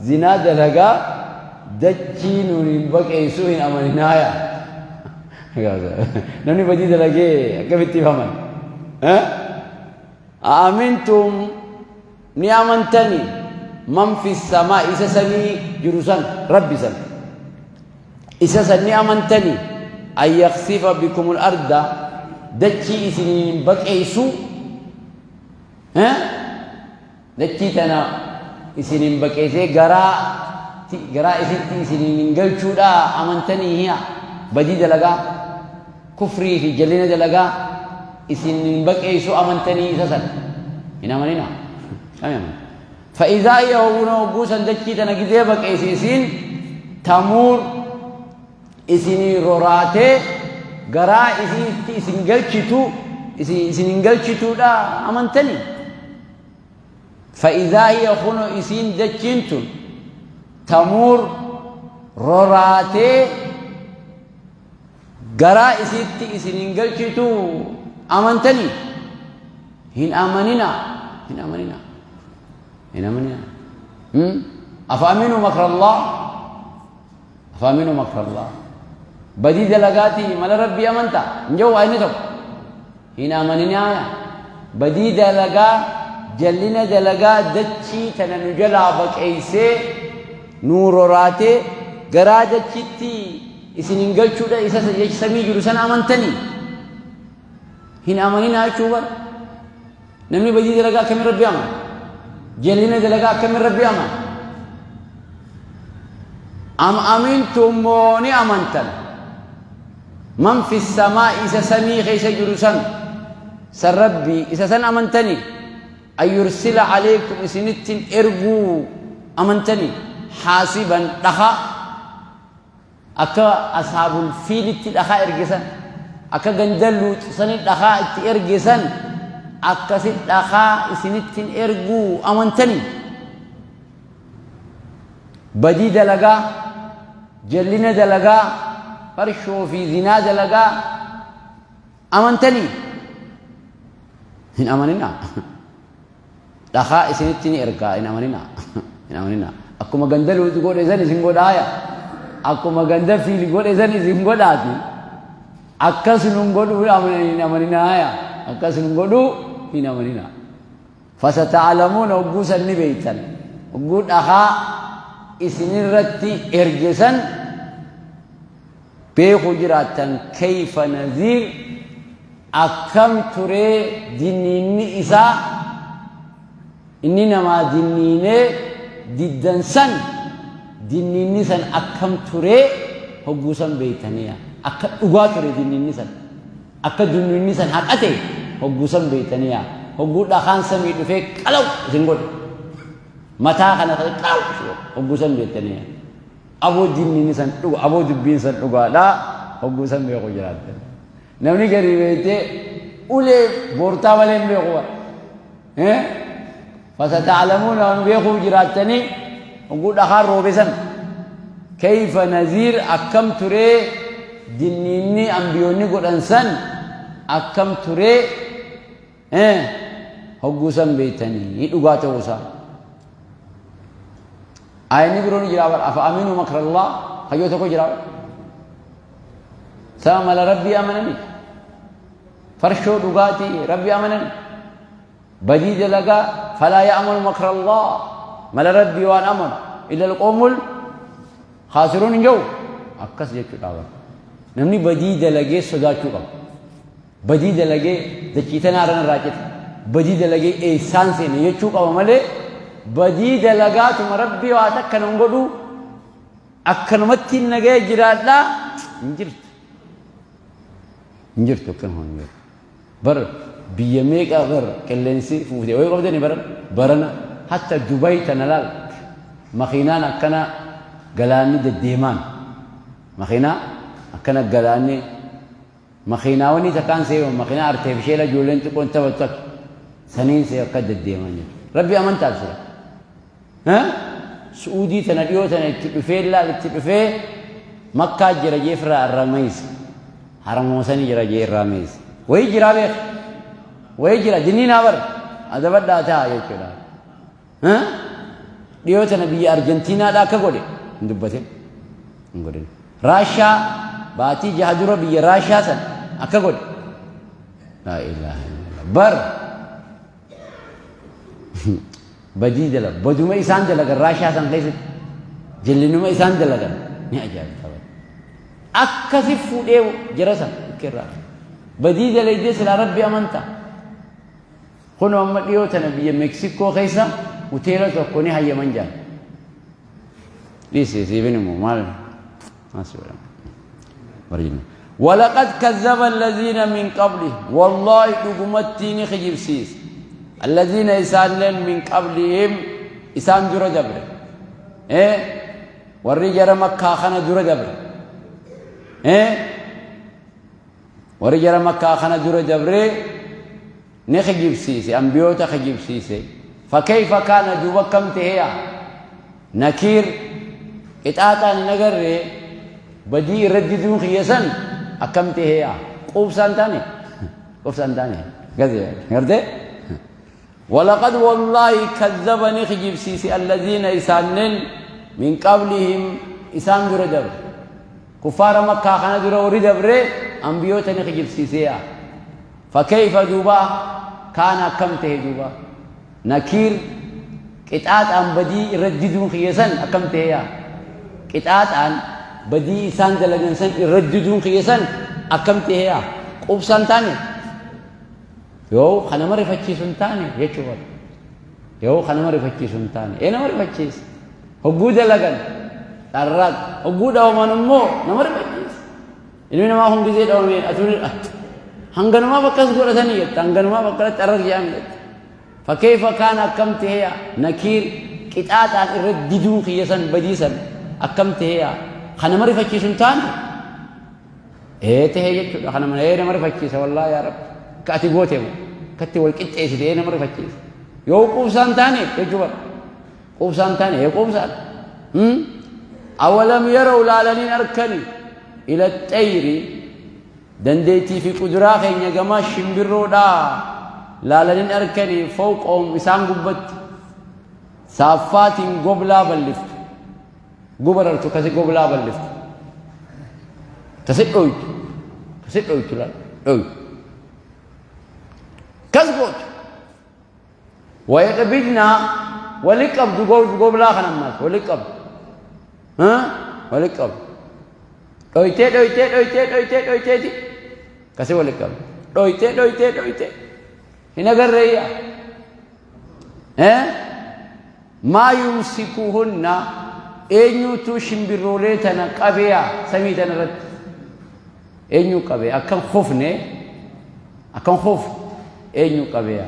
zinaa dalagaa, dachii nuun hin baqeessuu hin amaninaaya. Namni badii dalagee akkamitti ifaman? A'amintum ni amantani man fi samaa isa samii jiru san rabbi san isa san ni amantani an yaksifa bikumul arda dachii isiniin baqeessu dachii tana isiniin baqeessee garaa garaa isitti isiniin hin galchuudha amantanii hiya badii dalagaa kufrii fi jallina dalagaa isin hin baqeessu amantanii isa san hin amanina kami amanta fa'izaa hiya hogguna hogguu san dachii tana gizee baqeessi isiin tamuur isinii roraatee garaa isiitti isin galchitu isin hin galchituudha amantanii fa'izaa hiya kuno isiin dachiin tun tamuur roraatee Garaa isiitti isin hin galchituu amantanii? Hin amaninaa. Hin amaninaa. Hin amaninaa. Afa aminuu makrallah? Afa aminuu makrallah? Badii dalagaatii mala rabbii amantaa? Hin jiru waa inni tokko. Hin amaninaa. Badii dalagaa jallina dalagaa dachii tana nu jalaa baqeessee nuu roraatee garaa dachiitti isin hin galchuudha isa jecha samii jiru sana amantanii hin amaninaa jechuu bara namni badii dalagaa akkamiin rabbi amana jallina dalagaa akkamiin rabbi amana am amintum moo ni amantan man fi samaa isa samii keessa jiru san san rabbii isa san amantanii an yursila alaykum isinittin erguu amantanii haasiban dhakaa Akka ashaabul fiilitti dhakaa erge san, akka ganda luux sani dhakaa itti erge san, akkasi dhakaa isinittin erguu amantanii? Badii dalagaa, jallina dalagaa, farshoo fi zinaa dalagaa amantanii? Hin amaninaa. Dhakaa isinitti ni ergaa hin amaninaa. Hin amaninaa. Akkuma ganda luuxi godhe san isin godhaaya. Akkuma ganda fiili godhe san isin godhaati. Akkas nun godhuu hin amaninaaya. Akkas nun godhuu hin amaninaa. Fasata'alamuuna hogguu san ni beeytan. Hogguu dhakaa isinirratti erge san beekuu jiraattan keyfa naziir Akkam turee dinniinni isaa inni namaa dinniinee diddan san dinniinni san akkam turee hogguu san beeytaniya akka dhugaa ture dinniinni san akka dinniinni san haqa ta'e hogguu san beeytaniya hogguu dhakaan samii dhufee qalaw isin godhe mataa kana ta'e qalaw isin godhe hogguu san beeytaniya aboo dinniinni san dhuga aboo dubbiin san dhugaadha hogguu san beeku jiraattan Namni gadi beektee ulee boortaa malee hin beeku bara. Fasata'lamuuna waan beekuuf jiraattanii hogguu dhakaan roobe san. Kayfa naziir akkam turee dinniinni ambiyoonni godhan san akkam turee hogguu san beektanii dhugaa ta'uu isaa. Aayanni biroo ni jira bara afa aminuu makrallah hayyoo tokko jira bara. Sama mala rabbii amananii farshoo dhugaatii rabbii amananii badii dalagaa falaa ya'manu makrallah mala rabbii waan amanu illa alqoomul khaasiruun hin jiru akkas jechuudha bara. Namni badii dalagee sodaachuu qaba. Badii dalagee dachii tanaa irra irraa cite. Badii dalagee eessaan seene jechuu qaba malee badii dalagaatuma rabbii waa takka nan godhuu akkanumatti nagaya jiraadhaa hin jirtu. Hin jirtu akkan hin jiru. Bar biyya meeqa bar qilleensi fuutee wayii qabdani bara barana hatta Dubai tana laal makiinaan akkana galaanni deddeemaan makiinaa akkana galaanni makiinaawwan takkaan see makiinaa arteefisheela ijoolleen xiqqoon taphattu akka saniin see akka deddeeman jiru. Rabbi amantaaf sira. Su'uudii tana dhiyoo tana itti dhufee laal itti dhufee Makkaa jira jee firraa irraa meeyse. Haramoosanii jira jee irraa meeyse. Wayii jiraa beeka. Wayii jira dinniinaa bar adabadhaa ta'a jechuudha. Dhiyoo tana biyya Arjentiinaadhaa akka godhe hin dubbatin. Hin godhin. Raashaa baatii jaha dura biyya Raashaa san akka godhe. Laa ilaaha illallah. Bar badii dalagu baduma isaan dalagan Raashaa san keessatti jallinuma isaan dalagan ni ajaa'iba akkasi fuudhee jara san irraa badii dalaydee silaa Rabbi amanta. Kunoo amma dhiyoo tana biyya Meeksikoo keessa hoteela tokko ni hayyaman jaan. Dhiisi siifin immoo maal maal si godhama. Barjina. Walaqad kazzaba allaziina min qabli wallaahi dhugumatti ni kijibsiise. Allaziina isaanleen min qablihim isaan dura dabre. Warri jara Makkaa kana dura dabre. Warri jara Makkaa kana dura dabre ni kijibsiise, ambiyoota kijibsiise. Fakkeeyfa kaana duuba akkam taheya? Nakiir qixaaxaan hin agarree badii irra diduun kiyya san akkam taheya? Quubsaan taane? Quubsaan taane? Gartee? Walaqad wallaahi kazzaba ni kijibsiise allaziina isaanneen min qablihim isaan dura dabre. Kuffaara Makkaa kana dura warri dabre ambiyoota ni kijibsiiseya. Fakkeeyfa duuba kaana akkam tahe duuba? Nakiir qixaaxaan badii irra diduun kiyya san akkam taheya? Qixaaxaan badii isaan dalagan san irra diduun kiyya san akkam taheya? Quubsaan taane? Yoo kan nama rifachiisu hin taane jechuudha. Yoo kan nama rifachiisu hin taane. Ee nama rifachiisa. Hogguu dalagan dharraaq hogguu dhawaman immoo nama rifachiisa. Ilmi namaa kun gizee dhawame atuun hanganumaaf akkas godhatanii jetta hanganumaaf akkanatti dharraaq jedhame jetta. Fakkeeffa kaan akkam taheya nakiir qixaaxaan irra diduun kiyya san badii san akkam taheya kan nama rifachiisu hin taane. Ee tahee jechuudha kana mana ee nama rifachiisa wallaahi yaa rabbi akka ati goote moo akka itti wal qixxeessite ee nama rifachiisa yoo quubsaan taane jechuu bara quubsaan taane ee quubsaan. Awalam yaraw laalaniin arkani ila xayri dandeettii fi quduraa keenya gama shimbirroodhaa laalaniin arkani fawqahum isaan gubbatti saaffaatiin goblaa balliftu gubarartu kasi goblaa balliftu tasi dhoytu kasi dhoytu laal dhoytu kas gootu wayaqbidna wali qabdu goblaa kan ammaas wali qabdu wali qabdu dhoytee dhoytee dhoytee dhoytee dhoyteeti kasi wali qabdu dhoytee dhoytee dhoytee hin agarreeyya. Maa yumsikuhunna eenyutu shimbirroolee tana qabeya samii tana irratti eenyu qabe akkan kufne akkan kufne eenyu qabeya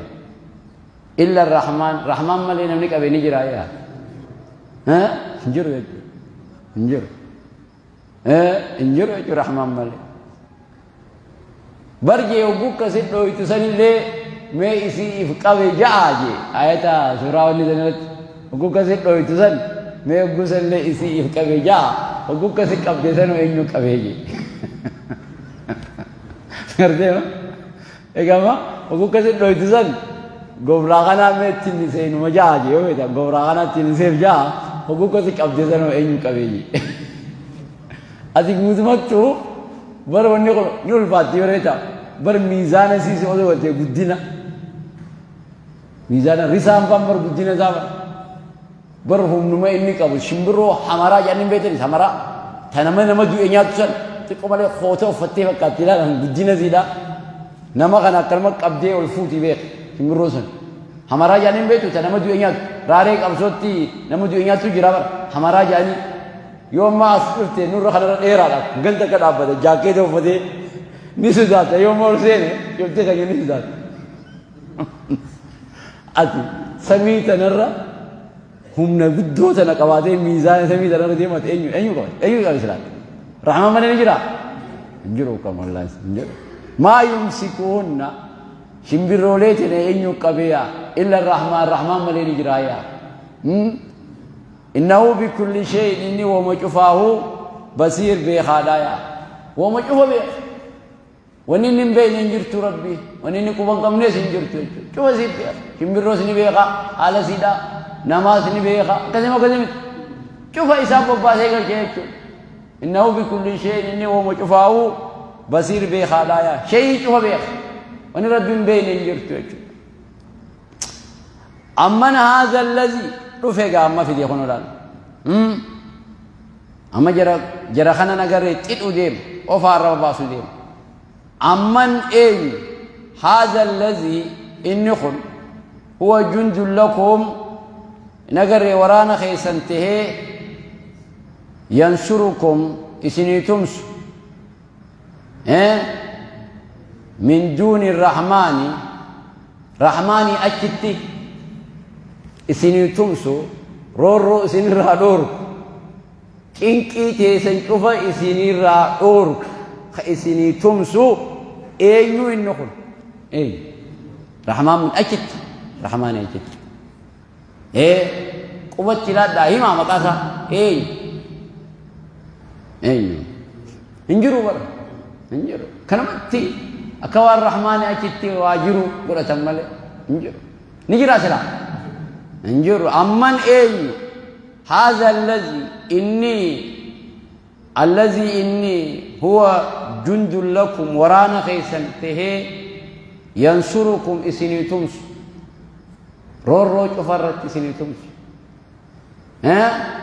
illa rahmaan rahmaan malee namni qabe ni jira yaa hin jiru jechuudha hin jiru hin jiru jechuudha rahmaan malee. Bar jee hogguu akkasi dhooytu sanillee mee isii if qabe ja'a jee ayata suuraa wanni sanirratti hogguu akkasi dhooytu san mee hogguu sanillee isii if qabe ja'a hogguu akkasi qabde sanuu eenyu qabee jee. Gartee ma? Egaa ma hogguu akkasi dhooytu san gobraa kanaa mee ittiin seenuma ja'a jee yoo beektan gobraa kanaa ittiin seef ja'a hogguu akkasi qabde sanuu eenyu qabee jee. Ati guutumattuu bar wanni kun ni ulfaatti yoo reeta bar miizaana siisi osoo galtee guddina miizaana risaan faan bar guddina isaa bar bar humnuma inni qabu shimbirroo hamaraa jedhanii hin beektanis hamaraa ta nama nama du'e nyaattu san xiqqoo malee koota uffattee fakkaatti ilaalan guddina siidha nama kana akkanuma qabdee ol fuuti beek shimbirroo sun hamaraa jedhanii hin beektu ta nama du'e nyaattu raaree qabsootti nama du'e nyaattu jira bar hamaraa jedhanii. Yoo ammaa as dhufte nurra kanarra dheeraadha. Ganda akka dhaabbata jaakkeeta uffatee Ni sodaata yoo ol seene cufti keenya ni sodaata. Ati samii tanarra humna guddoo tana qabaatee miizaana samii tanarra deemate eenyu eenyu qabate eenyu qabe silaata. Rahmaan malee ni jiraa? Hin jiru kam wallaahi hin jiru. Maa yumsikuhunna shimbirroolee tana eenyu qabeeyaa illa rahmaan rahmaan malee ni jiraa yaa. Innahu bikulli shay'in inni wama cufaahu basiir beekaadhaa yaa. Wama cufa beeka. Wanni inni hin beekne hin jirtu Rabbi. Wanni inni quba hin qabnes hin jirtu jechuudha. Cufa siif beeka. Shimbirroos ni beeka. Haala siidhaa. Namaas ni beeka. Akkasuma akkasii miti. Cufa isaa bobbaasee galche jechuudha. Innahu bikulli shay'in inni wama cufaahu basiir beekaadhaa yaa. Shay'ii cufa beeka. Wanni Rabbi hin beekne hin jirtu jechuudha. Amman haadha allazi dhufe gaa amma fide kun olaal. Amma jara jara kana nagarree xidhu deema. Ofa arraba baasu deema. Amman eenyu haadha allazi inni kun huwa jundun lakum nagarree waraana keessan tahee yansurukum isinii tumsu min duuni rahmaani rahmaanii achitti isinii tumsu roorroo isinirraa dhoorku cinqii teessan cufa isinirraa dhoorku ka isinii tumsu eenyu inni kun eenyu rahmaan achitti rahmaanii achitti ee qubatti laadhaa himaa maqaa isaa eenyu eenyu hin jiru bara hin jiru kanumatti akka waan rahmaani achitti waa jiru godhatan malee hin jiru ni jira silaa hin jiru amman eenyu haadha allazi inni allazi inni huwa jundun lakum waraana keessan tahee yansurukum isinii tumsu roorroo cufa irratti isinii tumsu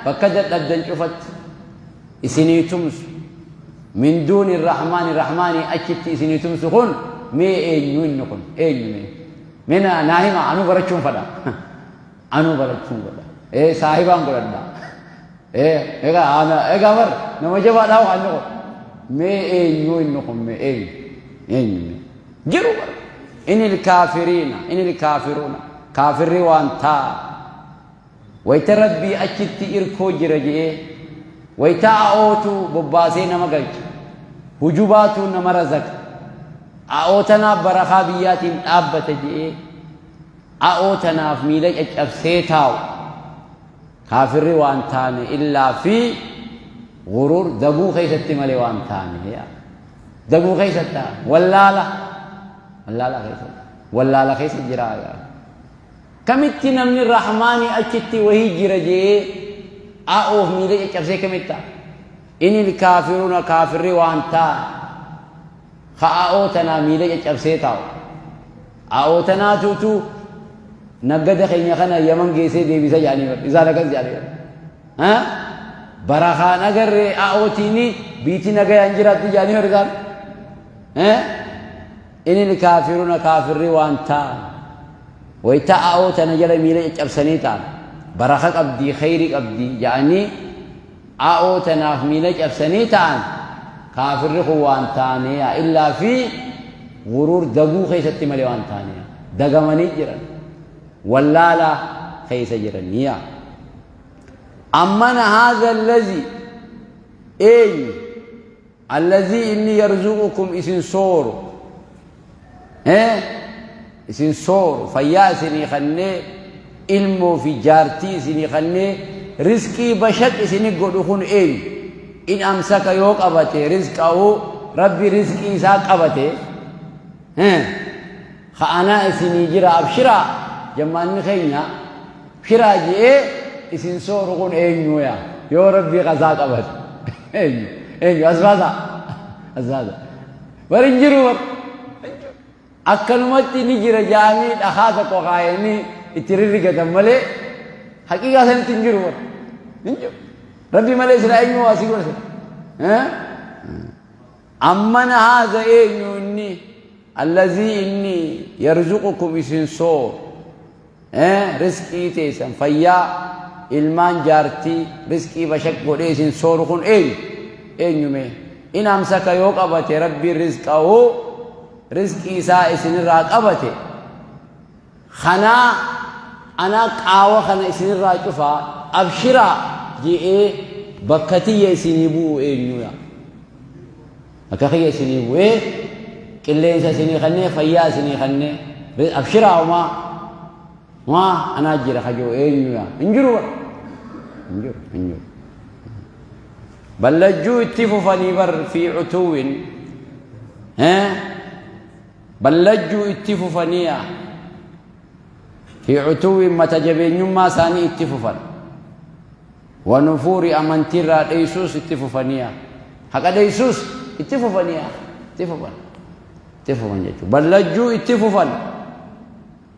bakka dadhabdan cufatti isinii tumsu min duuni rahmaani rahmaanii achitti isinii tumsu kun mee eenyu inni kun eenyu mee mee naa hima anuu barachuun fadha anuu barachuun fadha ee saahibaan godhadha ee egaa ana egaa bar nama jabaadhaa waan inni kun mee eenyu inni kun mee eenyu eenyu mee jiru bar inil kaafiriina inil kaafiruuna kaafirri waan taa wayta rabbii achitti irkoo jira je'ee wayta a'ootu bobbaasee nama galcha hujubaatu nama razaqa a'oo tanaaf barakaa biyyaatiin dhaabbata je'ee a'oo tanaaf miila caccabsee taa'u kaafirri waan taane illaa fi guruur daguu keessatti malee waan taane daguu keessatti wallaala wallaala keessatti wallaala keessa jira kamitti namni rahmaanii achitti wahii jira je'ee a'oof miila caccabsee kamitti ta'a inil kaafiruuna kaafirri waan ta'a ka a'oo tanaa miila caccabsee taa'u a'oo tanaatuutu naggada keenya kana yaman geessee deebisa jedhanii bar isaan akkas jedhanii bar barakaan agarree a'ootiini biitii nagayaan jiraatti jedhanii bar isaan inil kaafiruuna kaafirri waan ta'a wayta a'oo tana jala miila caccabsanii ta'an baraka qabdii khayri qabdii jedhanii a'oo tanaaf miila cabsanii ta'an kaafirri kun waan taaneya illaa fi guruur daguu keessatti malee waan taaneya dagamanii jiran wallaala keessa jiraniya ammana haadha allazi eenyu allazii inni yarzuqukum isin sooru isin sooru fayyaa isinii kannee ilmoo fi jaartii isinii kannee rizqii bashaq isini godhu kun eenyu in amsaka yoo qabate rizqahu rabbi rizqii isaa qabate ka anaa isinii jira abshiraa jammaanni keenya abshiraa je'ee isin sooru kun eenyu yaa yoo rabbii qasaa qabate eenyu eenyu as baasa as baasa bar hin jiru bar akkanumatti ni jira jaanii dhakaa tokko kaayanii itti rirrigatan malee haqiiqaa sanitti hin jiru bar hin jiru rabbi malee sila eenyu waa si godha amman haadha eenyu inni allazii inni yarzuqukum isin sooru rizqii teessan fayyaa ilmaan jaartii rizqii bashaq godhee isin sooru kun eenyu eenyu mee In amsaka yoo qabate Rabbiin rizqahu, rizqii isaa isinirraa qabate, kanaa anaa qaawa kana isinirraa cufaa abshiraa je'ee bakka tiyya isinii bu'u eenyuya? Bakka kiyya isinii bu'ee qilleensa isinii kannee, fayyaa isinii kannee, abshiraa homaa maa anaa jira kajoo eenyuya? Hin jiru bar, hin jiru, hin jiru. Ballajjuu itti fufanii bar fi utuwwin, ballajjuu itti fufaniya fi utuwwin, mata jabeenyummaa isaanii itti fufan, wanufuuri amantiirraa dheeysuus itti fufaniya, haqa dheeysuus itti fufaniya, itti fufan, itti fufan jechuudha. Ballajjuu itti fufan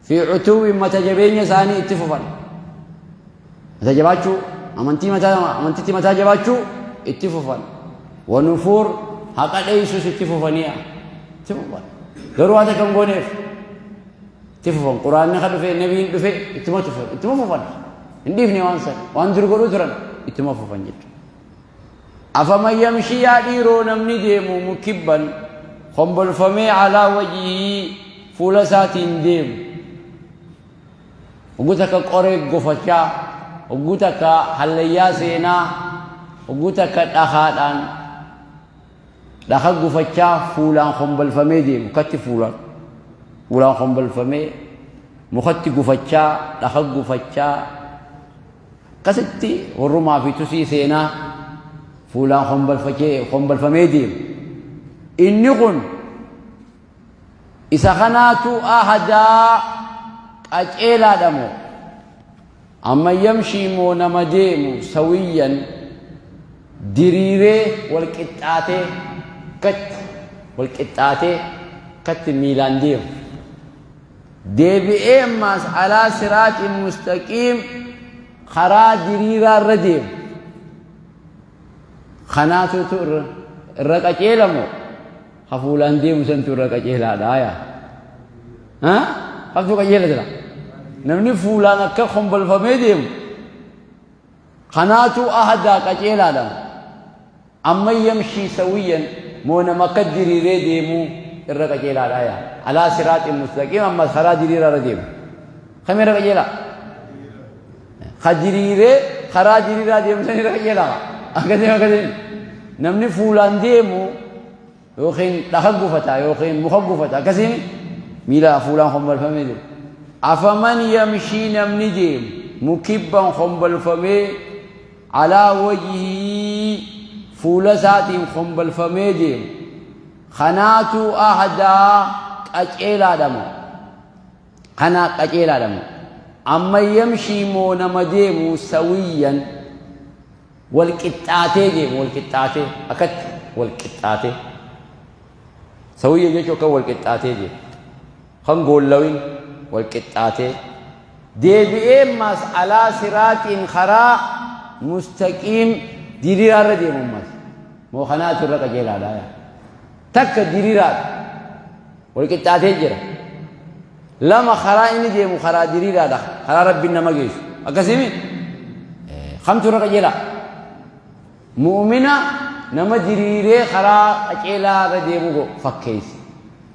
fi utuwwin, mata jabeenya isaanii itti fufan, mata jabaachuu amantii, mataa amantitti mataa jabaachuu itti fufan, wanufuur haqa dheeysuus itti fufaniya, itti fufan. Garuu haata kan gooneef itti fufan. Quraanni ka dhufe, nabiin dhufe, ittuma tufan, ittuma fufan, hin dhiifne waan san, waan dur godhuu turan ittuma fufan jechuudha. Afaman yamshii, yaa dhiiroo, namni deemu mukibban kombolfamee alaa wajhii fuula isaatiin deemu, hogguu takka qoree gofachaa, hogguu takka hallayyaa seenaa, hogguu takka dhakaadhaan dhaka gufachaa fuulaan kombolfamee deemu, katti fuulaan kombolfamee mukatti gufachaa, dhaka gufachaa, akkasitti warrumaa fi tusii seenaa fuulaan kombolfamee deemu, inni kun isa kanaatu ahadaa qaceelaadha moo amma yamshii moo nama deemu sawiyyan diriiree wal qixxaatee, katti wal qixxaatee katti miilaan deemu, deebi'ee ammaas alaa siraaxin mustaqiim karaa diriiraa irra deemu kanaatutu irra qaceelamoo ka fuulaan deemu santu irra qaceelaadha? Yaa, kamtu qaceela jira? Namni fuulaan akka kombolfamee deemu kanaatu ahadaa qaceelaadha amma yamshii sawiyyan moo nama akka diriiree deemuu irra qaceelaadha? Yaa, alaa siraaxin mustaqiim ammas karaa diriiraa irra deemu kam irra qaceelaa? Ka diriiree karaa diriiraa deemu san irra qaceelaa. Akkasii, akkasii. Namni fuulaan deemu yookiin dhaka gufata yookiin muka gufata, akkasiin miila fuulaan kombolfamee deemu. Afaman yamshii, namni deemu mukibban kombolfamee alaa wajhii fuula isaatiin kombolfamee deemu kanaatu ahadaa qaceelaadha moo, kana qaceelaadha moo amma yamshii moo nama deemu sawiyyan wal qixxaatee deemu, wal qixxaatee akkatti wal qixxaatee? Sawiyya jechuun akka wal qixxaatee deemu kan goollawin wal qixxaatee deebi'ee ammas alaa siraaxiin karaa mustaqiim diriiraa irra deemu ammas moo kanaatu irra qajeelaadha? Yaa, takka diriiraadha, wal qixxaatee jira. Lama, karaa inni deemu karaa diriiraadha, karaa Rabbiin nama geessu. Akkasimi kamtu irra qajeelaa? Mu'mina nama diriiree karaa qajeelaa irra deemu fakkeesse,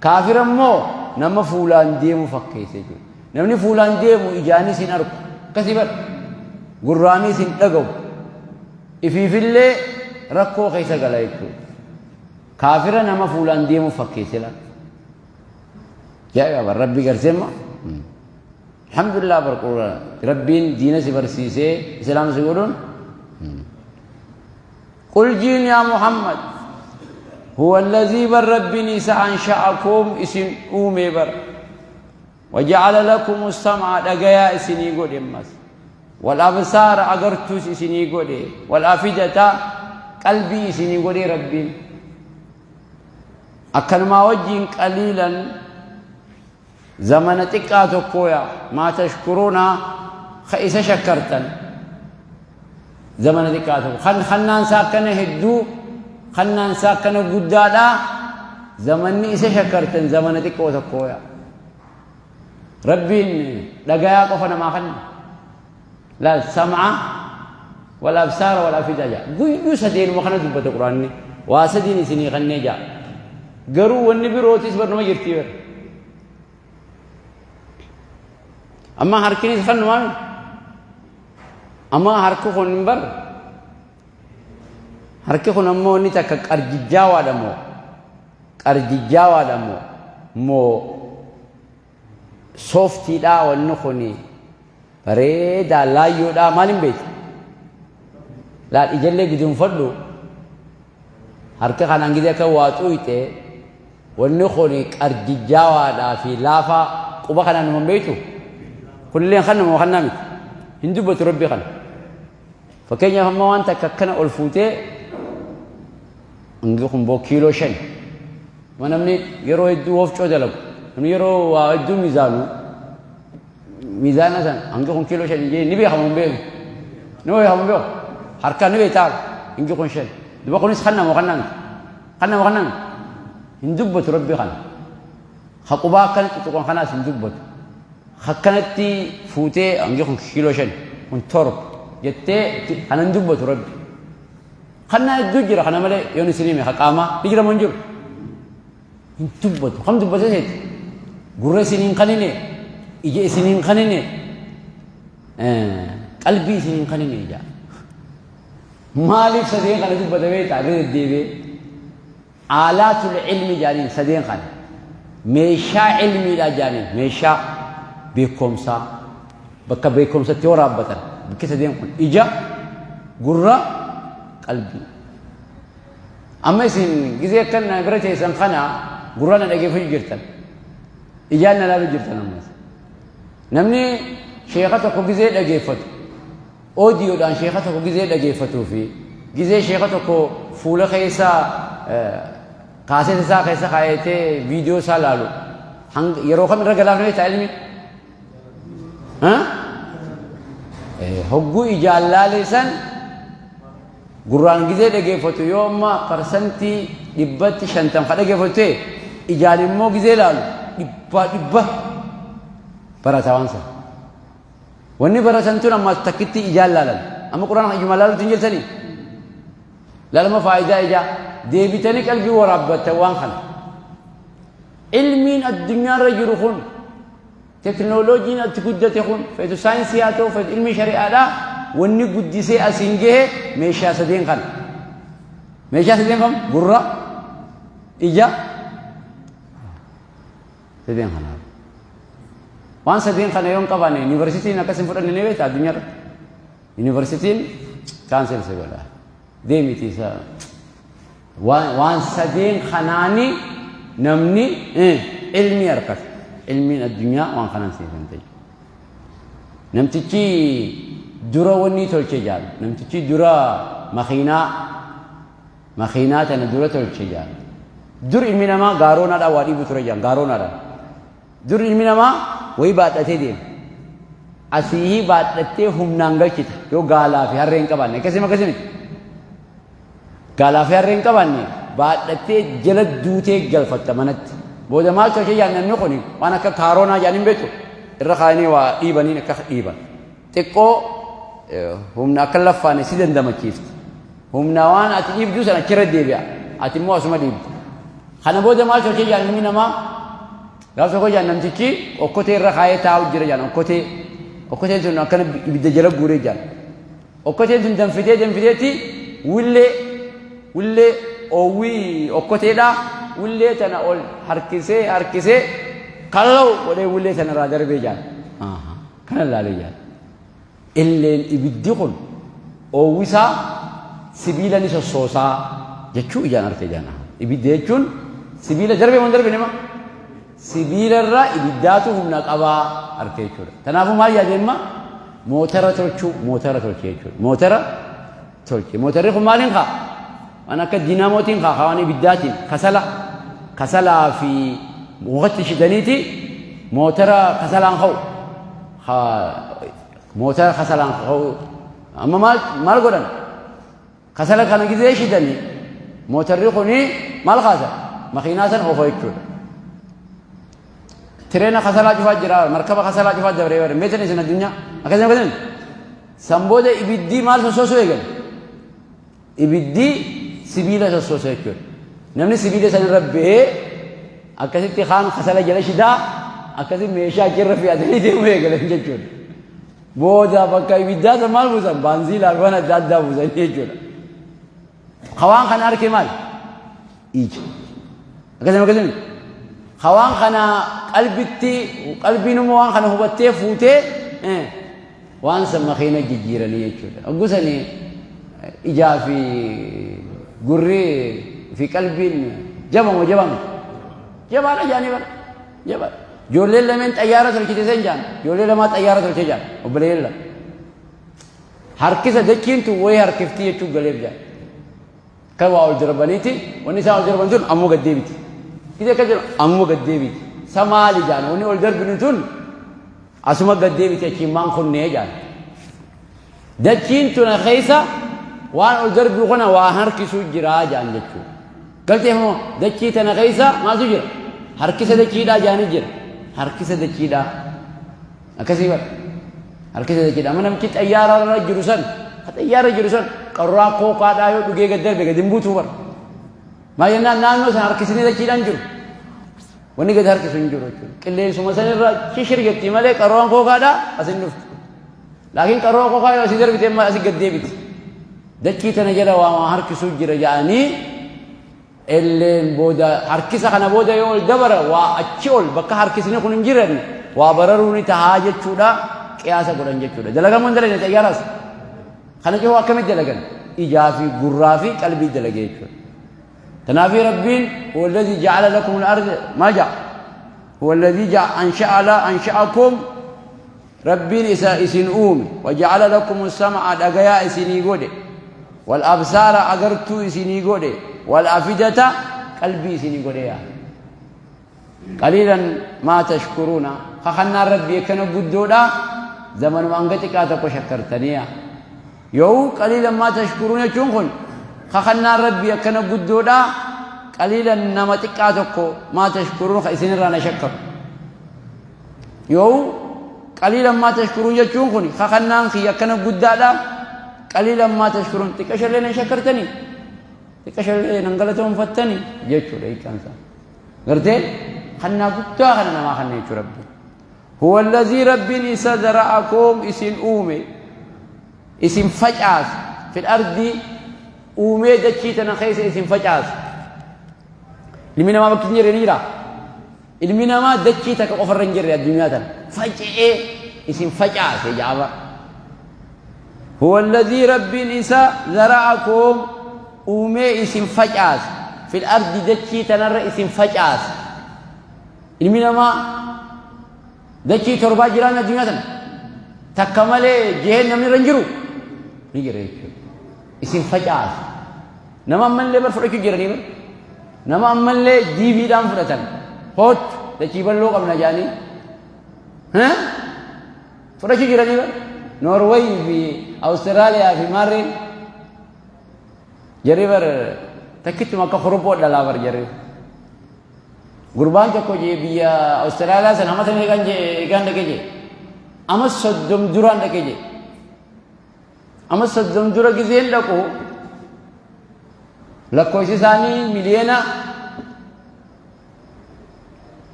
kaafira immoo nama fuulaan deemu fakkeesse jechuudha. Namni fuulaan deemu ijaanis hin argu, akkasii bar, gurraanis hin dhaga'u, ifiifillee rakkoo keessa gala jechuudha. Kaafira nama fuulaan deemu fakkeesse laata. Yaa bar, Rabbi garseemma, alhamdulillah bar, Rabbiin diina si barsiisee Islaama si godhuun. قل jiin يا محمد هو الذي بر ربني أنشأكم اسم أومي بر، وجعل لكم السمع دقيا اسني قد امس، والأبصار أغرتوس اسني قد، والأفئدة قلبي اسني قد. ربي أكنما وجين قليلا زمن xiqqaa tokkoya ما تشكرون ka isa shakkartan zamana xiqqaa tokko kan kannaan isaa akkana hedduu, kannaan isaa akkana guddaadha, zamanni isa shakkartan zamana xiqqoo tokkoya. Rabbiin dhagayaa qofa namaa kanna laal, sam'a wal absaara wal afida jaa, guyyuu sadeenuma kana dubbata Quraanni. Waa sadiin isinii kannee jaa. Garuu wanni birootis barnuma jirtii bara. Amma harkinis kannumaa miti. Amma harki kun hin bar. Harki kun ammoo inni takka qarjijjaawaadha moo qarjijjaawaadha moo moo sooftiidhaa wanni kun bareedaa laayyoodhaa maal hin beektu? Laal ijallee gidunfadhu harka kanaan gidee akka waa xuuyxe wanni kun qarjijjaawaadhaa fi laafaa quba kanaan numa hin beektu? Kunillee kan nama kannaa miti. Hin dubbatu rabbi kana. Fakkeenyaaf amma waan takka akkana ol fuutee hangi kun boo kiiloo 5. Amma namni yeroo hedduu wofcoo dalagu namni yeroo waa hedduu miizaanu miizaana san hangi kun kiiloo 5 jee ni beekamu hin beeku. Ni beekamu hin beeku. Harkaan ni beektaa hangi kun 5. Duba kunis kan nama kannaa miti. Kan nama kannaa miti. Hin dubbatu rabbi kana. Ha qubaa akkana tuttuqan kanaas hin dubbatu. Akkanatti fuutee hangi kun kiiloo 5 kun 7 jettee kana hin dubbatu rabbi. Kannaa hedduu jira kana malee yoon isin hime qaamaa ni jira moo hin jiru? Hin dubbatu. Kam dubbate seeti? Gurra isin hin kanine, ija isin hin kanine, qalbii isin hin kanine ija. Maaliif sadeen kana dubbata beektaa irra deddeebi'ee? Aalaatul ilmi jaaniin sadeen kana. Meeshaa ilmiidha jaaniin meeshaa beekumsaa bakka beekumsatti waraabbatan bakki sadeen kun ija, gurra, qalbii. Amma isin gizee akkan na bira teessan kana gurra na dhageeffachuu jirtan. Ijaan na laaluu jirtan ammas. Namni sheeka tokko gizee dhageeffatu Oodiyoodhaan sheeka tokko gizee dhageeffatuu fi gizee sheeka tokko fuula keessa kaaseeta isaa keessa kaayatee viidiyoo isaa laalu hanga yeroo kam irra galaaf nama ta'a ilmi? Hogguu ijaan laalee san gurraan gizee dhageeffatu yoo amma parsantii 150 ka dhageeffatu ta'e ijaan immoo gizee laalu 100% barata waan sana. Wanni baratan tun ammaas takkitti ijaan laalan. Amma Qur'aana ijuma laaluutti hin jirtanii? Laalama faayidaa ijaa. Deebitanii qalbii waraabbattan waan kana. Ilmiin addunyaarra jiru kun teknooloojiin atti guddate kun feetu saayinsii haa ta'u feetu ilmii shari'aadhaa wanni guddisee asiin gahe meeshaa sadeen kana. Meeshaa sadeen kam? Gurra, ija, Sadeen kana. Waan sadeen kana yoo hin qabaanne yuunivarsiitiin akkas hin fudhanne ni beekta addunyaa irratti. Yuunivarsiitiin kaansel si godha. Deemiti isa. Waan sadeen kanaani namni ilmii argata. Ilmiin addunyaa waan kanaan siif hin ta'u. Namtichi dura wanni tolche jaal. Namtichi dura makiinaa Makiinaa tana dura tolche jaan. Dur ilmi namaa gaaroonaadhaan waa dhiibu ture jaan gaaroonaadhaan. Dur ilmi namaa wayii baadhatee deema. Asiihii baadhattee humnaan galchita yoo gaalaa fi harree hin qabaanne akkasii akkasii miti. Gaalaa fi harree hin qabaanne baadhattee jala duutee galfatta manatti. Booda maal tolche jaan namni kun waan akka kaaroonaa jaan hin beektu irra kaayanii waa dhiibaniin akka dhiiban. Xiqqoo humna akka laffaane si dandamachiifti. Humna waan ati dhiibduu sana achirra deebi'a. Ati immoo asuma dhiibda. Kana booda maal tolchee jaan ilmi namaa gaaf tokko jaan namtichi okkotee irra kaayee taa'u jira jaan okkotee. Okkoteen sun akkana ibidda jala guuree jaan. Okkoteen sun danfitee danfiteetti willee willee oowwii okkoteedhaa willee tana ol harkisee harkisee kallaw godhee willee tana irraa darbee jaan. Kana laalee jaan. Illeen ibiddi kun oowwisaa sibiila ni sossoosaa jechuu ijaan arke jaan. Ibidda jechuun sibiila darbee moo darbe nama? Sibiila irraa ibiddaatu humna qabaa arke jechuudha. Kanaafuu maal yaade amma? Mootara tolchuu mootara tolche jechuudha. Mootara tolche. Mootarri kun maaliin kaa? Waan akka diinamootiin kaa waan ibiddaatiin kasala kasalaa fi mukatti shidaniiti mootara kasalaan ka'u. Mootara kasalaan ka'u. Amma maal maal godhan? Kasala kana gizee shidanii mootarri kuni maal kaasa? Makiinaa san oofa jechuudha. Tireena kasalaa cufaa jira, markaba kasalaa cufaa dabaree bare. Meetan isin addunyaa akkasii akkasii. San booda ibiddii maal sossoosuu eegale? Ibiddi Sibiila sossoosa jechuudha. Namni sibiila san irra ba'ee akkasitti kaan kasala jala shidaa akkasi meeshaa achirra fe'atanii deemuu eegalan jechuudha. Booda bakka ibiddaa san maal buusan? Baanziilaa fi waan adda addaa buusanii jechuudha. Hawaan kana arke maal? Ija. Akkasuma akkasuma. Hawaan kana qalbitti qalbiin immoo waan kana hubattee fuutee waan san makiina jijjiiranii jechuudha. Hoggusanii ijaa fi gurri fi qalbiin jabamoo jabame. Jabaadha jaanii bara. Jabaadha. Ijoolleen lameen xayyaara tolchite san jaan. Ijoollee lamaa xayyaara tolche jaan. Obboleeyyan lama. Harkisa dachiin tun wayii harkiftii jechuun galeef jaan. Kan waa ol darbaniiti wanni isaan ol darban tun ammoo gad deebiti. Gidee akka jedhu ammoo gad deebiti. Sa maali jaan wanni ol darbinu tun asuma gad deebiti achiin maan kunnee jaan. Dachiin tuna keessa waan ol darbu kana waa harkisuu jiraa jaan jechuudha. Galteef immoo dachii tana keessa maaltu jira? Harkisa dachiidhaa jaanii jira. Harkisa dachiidhaa. Akkasii bara. Harkisa dachiidhaa. Amma namichi xayyaara irra jiru san, ka xayyaara jiru san qarraa kookaadhaa yoo dhugee gad darbe gad hin buutuu bara. Maal jennaan naannoo san harkisni dachiidhaan jiru. Wanni gad harkisu hin jiru jechuudha. Qilleensuma sanirra shishir jetti malee qarraan kookaadhaa as hin dhuftu. Laakiin qarroo kookaa yoo asii darbite amma asii gad deebiti. Dachii tana jala waa harkisuu jira jedhanii elleen booda harkisa kana booda yoo ol dabara waa achi ol bakka harkisni kun hin jiran waa bararuu ni tahaa jechuudha qiyaasa godhan jechuudha. Dalagamoo hin dalagne xayyaaraas. Kana cufuu akkamitti dalagan? Ijaa fi gurraa fi qalbii dalage jechuudha. Kanaafii Rabbiin huwa alladhii ja'ala lakum al-arda maal ja'a? Huwa alladhii ansha'a la ansha'akum Rabbiin isa isin uume waja'ala lakum as-sam'a dhagayaa isinii godhe wal absaara agartuu isinii godhe wal afidata qalbii isinii godhe yaa. Qaliilan maa tashkuruuna kakannaan Rabbii akkana guddoodha zamanuma hanga xiqqaa tokko shakkartaniya. Yoo qaliilan maa tashkuruun jechuun kun kakannaan Rabbii akkana guddoodha qaliilan nama xiqqaa tokko maa tashkuruun ka isinirraa na shakkaru. Yoo qaliilan maa tashkuruun jechuun kun kakannaan kiyya akkana guddaadha qaliilan maa tashkuruun xiqqa shallee nan shakkartanii xiqqa shallee nan galatoonfattanii jechuudha hiikkaan isaa. Gartee kannaa guddaa kana namaa kanna jechuu Rabbi. Huwa allazii Rabbiin isa zara'akum isin uume isin facaase fil ardii uumee dachii tana keessa isin facaase. Ilmi namaa bakki hin jirre ni jira. Ilmi namaa dachii takka qofarra hin jirre addunyaa tana faca'ee isin facaase jaaba. Huwa allazii Rabbiin isa zara'akum uumee isin facaase fil ardi dachii tanarra isin facaase. Ilmi namaa dachii torbaa jiraan addunyaa tana takka malee jeheen namni irra hin jiru ni jira jechuudha. Isin facaase. Nama ammallee bar fudhachuu jiranii bar. Nama ammallee diiviidhaan fudhatan. Hoottu dachii bal'oo qabna jedhanii. Fudhachuu jiranii bar. Noorweey fi Awustiraaliyaa fi maarreen. Jarri bar takkittuma akka kuruphoo dhalaa bar jarri. Gurbaan tokko jee biyya Awustiraaliyaa sana amata meeqaan jee eegaan dhaqee jee. Ama 30 duraan dhaqee jee. Ama 30 dura gizeen dhaqu lakkoofsi isaanii miliyoona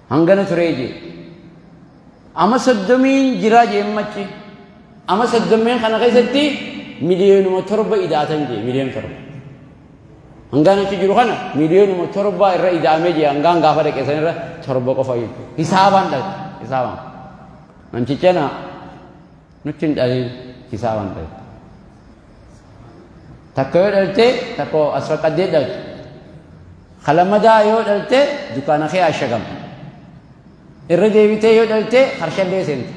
hangana turee jee. Ama 30n jiraa jee machi. Ama 30n kana keessatti 7 miliyoona ida'atan jee 7 miliyoona. Hangaan achi jiru kana 7 miliyoona irra ida'amee jee hangaan gaafa dhaqe san irra 7 qofa jechuudha. Hisaabaan dhaqe hisaabaan. Namticha na nutti hin dhalin hisaabaan dhalte. Takka yoo dhalte takka as faqqaddee dhalte. Kalamadaa yoo dhalte dukaana kee ashagama. Irra deebitee yoo dhalte harshallee seente.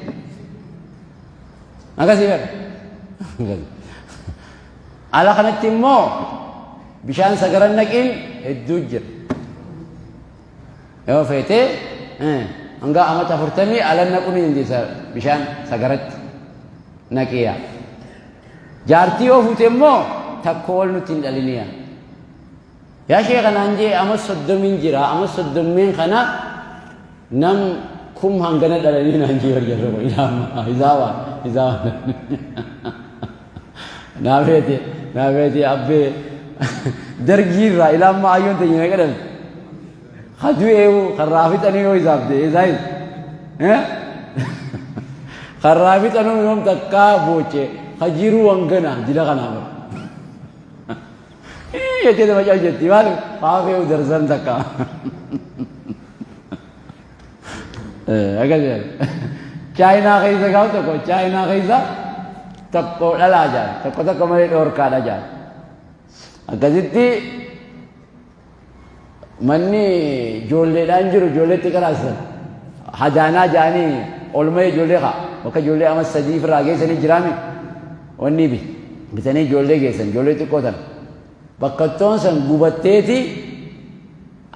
Akkasii bara. Ala kanatti immoo bishaan sagaran naqiin hedduu jira. Yoo feete hanga amata 40 ala naquu ni dandeessa bishaan sagaratti naqiya. Jaartii yoo fuute immoo takka ol nutti hin dhaliniya. Yaa sheekha naan jee ama 30n jira ama 30n kana nam kum hangana dhalanii naan jee jarra kun hisaaba hisaaba. Naa feete naa feete abbee Dargii irraa ilaa ammaa ayyoon teenya meeqa dhalte? Ka du'eewu karraa fixanii yoo isaaf ta'e isaayis. Karraa fixanuu yoom takkaa booche ka jiruu hangana jila kanaa bara. Jettee nama cal jetti maaliif haafeewu darsan takka. Akkas jedhan. Chaayinaa keessa gaaf tokko chaayinaa keessa tokko dhalaa jaan tokko tokko malee dhoorkaadha jaan. Akkasitti manni ijoolleedhaan jiru ijoolleetti qaraasisan. Hadaanaa jaanii olmee ijoollee kaa bakka ijoollee amma sadii ofirraa geessanii jiraami wanni bi bitanii ijoollee geessan ijoollee xiqqoo tana. Bakkattoon san gubatteeti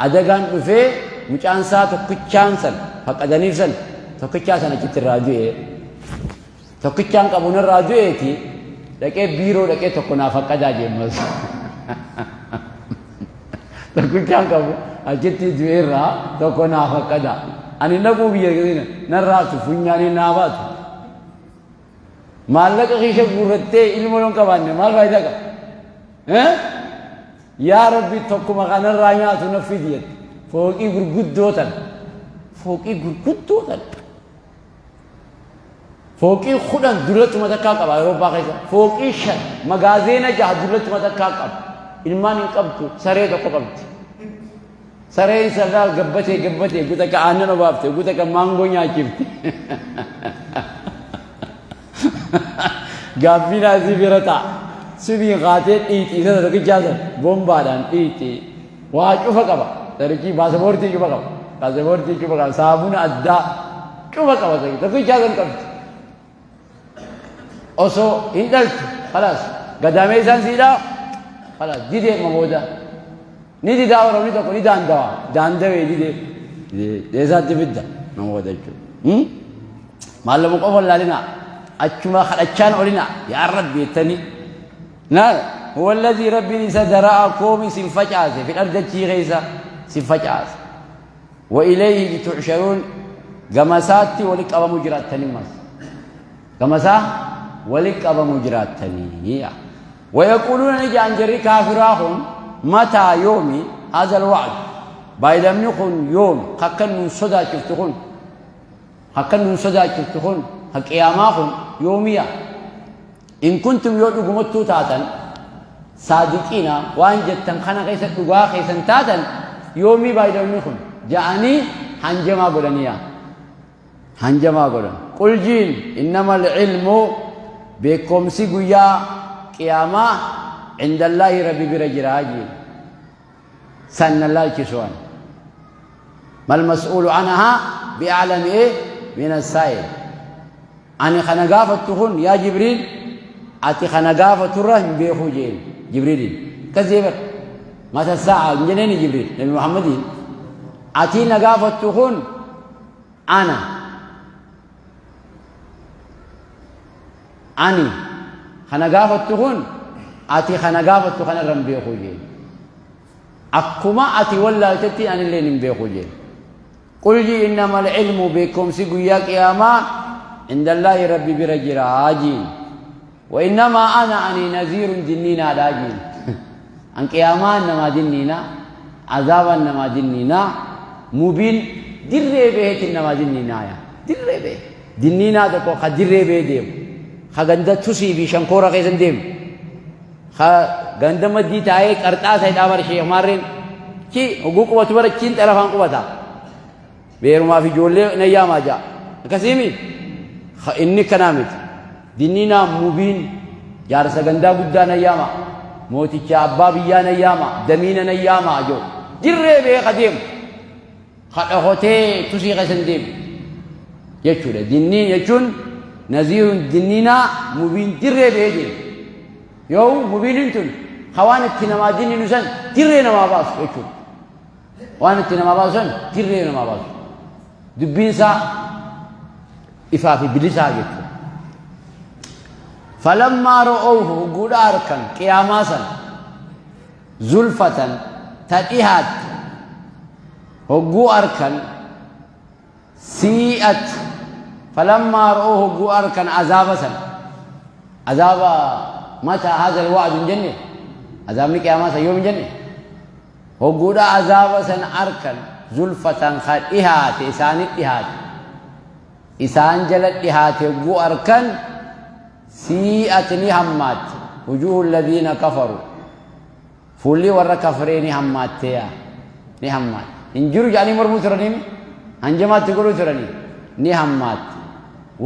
Adagaan dhufee mucaan isaa tokkichaan san faqqadaniif san tokkichaa san achitti irraa du'e. Tokkichaan qabu narraa du'eeti dhaqee biiroo dhaqee tokko naa faqqadaa jeemmas. Tokkichaan qabu achitti du'e irraa tokko naa faqqadaa. Ani dhaquu biyya keessa narraatu funyaanii naa baatu. Maallaqa kiisha guurrattee ilmoo yoo hin qabaanne maal faayidaa qaba? Yaa Rabbi tokkuma kanarraa nyaatu na fidi jette. Fooqii gurguddoo tana. Fooqii gurguddoo tana. Fooqii 10 dullattuma takkaa qaba Awurooppaa keessa. Fooqii 5 magaazeena 6 dullattuma takkaa qaba. Ilmaan hin qabdu saree tokko qabdi. Sareen sarraa gabbatee gabbatee guta ka aannan obaafte guta ka maangoo nyaachifte. Gaaffiin asii bira ta'a. Subiin kaatee dhiitii isa tokkichaa san bombaadhaan dhiitii. Waa cufa qaba. Sarichi paasapoortii cufa qaba. Paasapoortii cufa qaba. Saabuna addaa cufa qaba. Tokkichaa san qabdi. Osoo hin dhaltu kalaas gadaamee isaan siidhaa kalaas didee ma booda. Ni didaa oromni tokko ni daandawa. Daandawee didee. Dheesaatti fidda nama booda jechuudha. Maallaquma qofa hin laalinaa. Achuma kadhachaan olinaa. Yaa Rabbi jettanii. Na huwa alladhii Rabbiin isa dara'akum isin facaase fil ardi dachii keessa isin facaase. Wa ilayhi tuhsharuun gama isaatti wali qabamu jiraattanii mas. Gama isaa wali qabamu jiraattanii. Wa yaquuluuna ni ja'an jarri kaafiraa kun mataa yoomi haadha alwa'd baay'idamni kun yoomi kakkan nun sodaachiftu kun Akkan nun sodaachiftu kun ka qiyaamaa kun yoomiya? In kuntum yoo dhugumattuu taatan saadiqiina waan jettan kana keessa dhugaa keessan taatan yoomii baay'idamni kun ja'anii hanjamaa godhaniya. Hanjamaa godhan. Qul jiin innamal ilmu beekomsi guyyaa qiyaamaa indallaahi rabbi bira jiraa jiin. San nan laalchisu ani. Mal mas'uulu anhaa bi'a'lami ee min as-saa'il. Ani kana gaafattu kun yaa Jibriil ati kana gaafaturra hin beekuu jeen Jibriiliin. Akkas jee bar. Mata saa'a hin jenneeni Jibriil Nabi Muhammadiin. Ati na gaafattu kun ana. Ani kana gaafattu kun ati kana gaafattu kanarra hin beekuu jeen. Akkuma ati wallaaltetti anilleen hin beeku jeen. Qul jii innamal ilmu beekumsi guyyaa qiyaamaa indallaahi rabbi bira jira jiin. Wa innamaa ana ani naziirun dinniinaadha jiin. An qiyaamaan namaa dinniina, azaabaan namaa dinniina, mubiin dirree beheetiin namaa dinniinaaya. Dirree behe. Dinniinaa tokko ka dirree behee deemu. Ka ganda tusii fi shankoora keessa hin deemu. Ka ganda maddii taa'ee qarxaasa hidhaa bara sheekh maarreen chi hogguu qubatu bara chiin xarafaan qubata. Beerumaaf ijoollee na yaamaa ja'a. Akkasiimi inni kanaa miti. Dinniinaa mubiin jaarsa gandaa guddaa na yaama. Mooticha abbaa biyyaa na yaama. Damiina na yaama joo. Dirree beeka deemu. Ka dhokotee tusii keessa hin deemu. Jechuudha. Dinniin jechuun naziirun dinniinaa mubiin dirree ba'ee deemu. Yoo mubiiniin tun ka waan itti namaa dinniinu san dirree namaa baasu jechuudha. Waan itti namaa baasu san dirree namaa baasu. Dubbiin isaa ifaa fi bilisaa jechuudha. Falammaa ro'oohu hogguudha harkan qiyaamaa san zulfatan ta dhihaatte hogguu arkan sii'at falammaa ra'uu hogguu arkan azaaba san azaaba mata haadha alwa'du hin jenne. Azaabni qiyaamaa san yoom hin jenne? Hogguudha azaaba san arkan zulfatan ka dhihaate isaanit dhihaate isaan jala dhihaate hogguu arkan sii'at ni hammaatte wujuuhu alladhiina kafaru fuulli warra kafree ni hammaatteeya ni hammaatte hin jiru jedhanii mormuu turaniimi hanjamaatti godhuu turanii ni hammaatte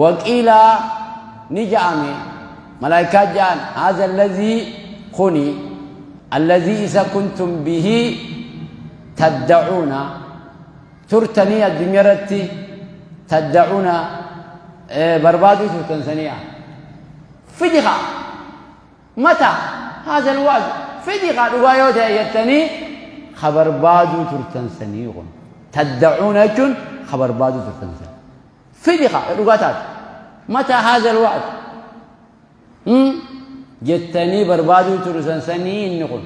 waqiila ni ja'ame malaayikaa ja'an haadha alladhii kuni alladhii isa kuntum bihi taddacuuna turtanii addunyaa irratti taddacuuna barbaaduu turtan saniya fidiqa mata haadha alwa'd fidiqa dhugaa yoo ta'e jettanii ka barbaaduu turtan sanii kun taddacuuna jechuun ka barbaaduu turtan sanii fidiqa dhugaa taate mata haadha alwa'd jettanii barbaaduu turtan sanii inni kun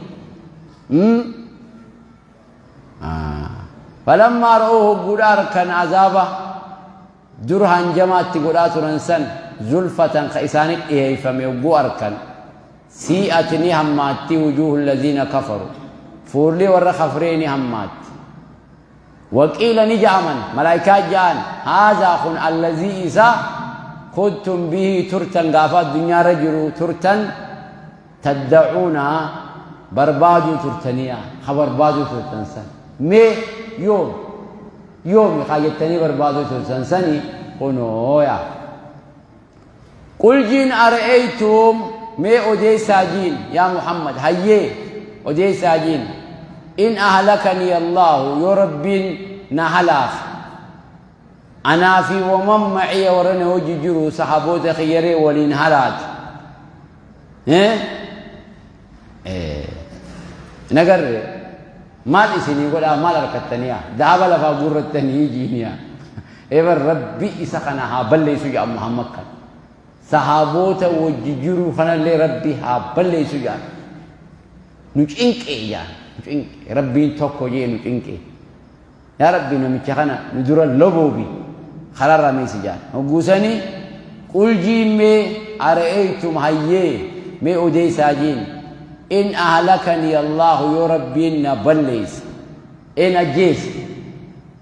falammaa ra'uu hogguudha harkan azaaba dur hanjamaatti godhaa turan san zulfatan ka isaanit dhiheeyfame hogguu arkan sii'at ni hammaatti wujuuhu alladhiina kafaru fuulli warra kafree ni hammaatti waqiila ni ja'aman malaayikaa ja'an haazaa kun allazii isa kuntum bihi turtan gaafa addunyaarra jiru turtan taddacuuna barbaaduu turtaniya ka barbaaduu turtan san mee yoom yoomi kaa jettanii barbaaduu turtan sani kunooya qul jiin ara'aytum mee odeessaa jiin yaa Muhammad hayyee odeessaa jiin in ahlakanii Allaahu yoo rabbiin na halaaka anaa fi waman maciya warra na hojii jiru sahaboota kiyyaree waliin halaake nagarre maal isinii godhaa maal harkattaniya dahaba lafaa guurrattanii jiiniya ebar rabbi isa kana haa balleessu jedhan Muhammad kan sahaboota wajji jiru kanallee rabbi haa balleessu jedhan nu cinqee jedhan nu cinqee rabbiin tokko jee nu cinqee yaa rabbi namicha kana nu dura loboobi kararraa meesi jedhan hogguusanii qul jiin mee ara'aytum hayyee mee odeessaa jiin in ahlakanii Allaahu yoo rabbiin na balleesse een ajjeese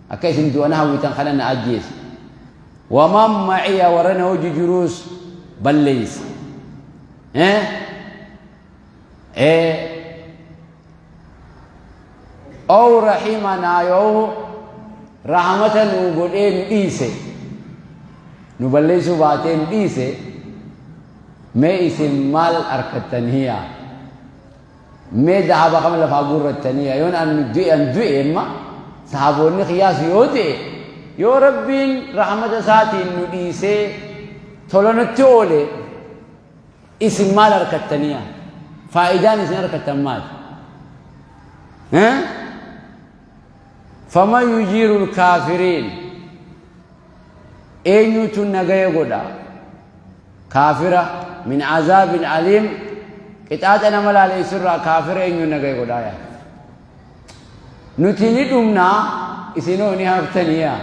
akka isin du'ana hawwitan kana na ajjeese waman maciya warra na hojii jiruus balleesse ow rahimanaa yoo rahmata nuu godhee nu dhiise nu balleessuu baatee nu dhiise mee isin maal arkattaniya mee dahaba kam lafaa guurrattaniya yoon an du'e an du'e emma sahaboonni kiyyaas yoo du'e yoo rabbiin rahmata isaatiin nu dhiisee tola nutti oole isin maal arkattaniya faayidaan isin arkattan maal faman yujiiru lkaafiriin eenyutu nagaya godha kaafira min azaabin aliim qixaaxa nama laaleessurraa kaafira eenyu nagaya godhaa yaa nuti ni dhumnaa isinoo ni haftaniya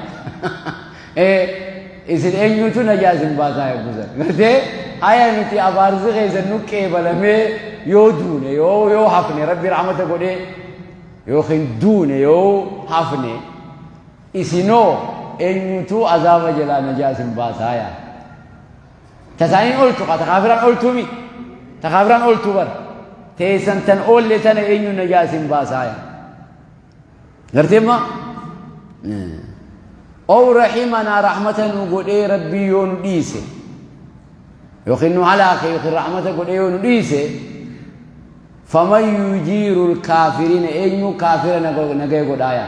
isin eenyutu najaa isin baasaa eeggusan gartee haya nuti abaarsi keessan nu qeebalamee yoo duune yoo hafne rabbi rahmata godhee yookiin duune yoo hafne isinoo eenyutu azaaba jalaa najaa isin baasaa yaa tasaaniin ooltu kaa takaafiraan ooltuumi takaafiraan ooltuu bar teessan tan oolle tana eenyu najaa isin baasaa yaa garteemma ow rahimanaa rahmata nu godhee rabbii yoo nu dhiise yookiin nu halaake yookiin rahmata godhee yoo nu dhiise faman yujiiru lkaafiriina eenyu kaafira nagaya godhaaya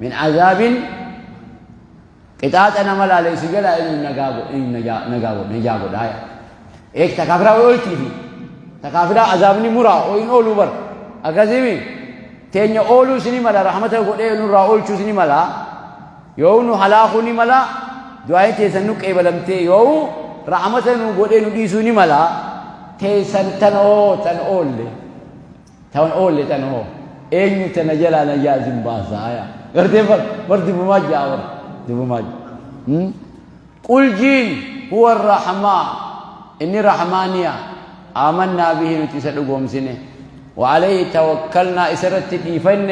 min azaabin qixaaxa nama laaleessu jalaa eenyu nagaa godhaaya eeg takaafiraa ooltiifi takaafiraa azaabni muraa oyin ooluu bar akkasimi teenya ooluu sini mala rahmata godhee nurraa oolchuu sini mala yoo nu halaakuu ni mala du'aayin teessan nu qeebalamtee yoo rahmata nu godhee nu dhiisuu ni mala teessan tan oo tan oolle tan oolle tan oo eenyu tana jalaa najaa isin baasaa yaa gartee bar bar dibumaa jaa bar dibumaa jaa qul jiin huwa arrahmaa inni rahmaaniya aamannaa bihi nuti isa dhugoomsine وعليه توكلنا إسرت ديفن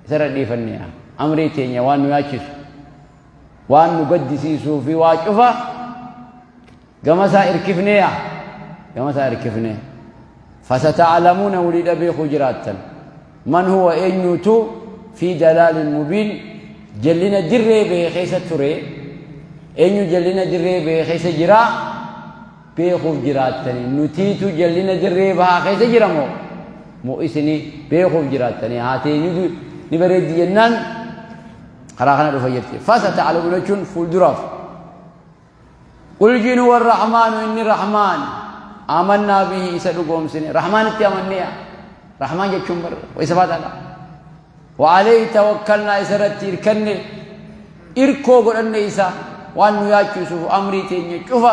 إسرت ديفن أمري تينيا وان نياچس وان نقدسيسو في واجفا قمسا إركفنيا قمسا إركفنيا فستعلمون ولد أبي خجراتا من هو إنيوتو في دلال مبين جلنا دري بخيسة تري إنيو جلنا دري بخيسة جرا بيخوف جراتني نتيتو جلنا دري بخيسة جرا مو مو إسني بيخوف جراتني هاتي نيدو نبرد جنان خراخنا رفيرتي فستعلمون چون فول دراف قل جن هو الرحمن إني الرحمن آمنا به إسدقهم سنة رحمن اتي رحمن جتشم بر وإسفات الله وعليه توكلنا إسرت إركن إركو قرن إسا وأن ياچوسف أمري تيني شوفا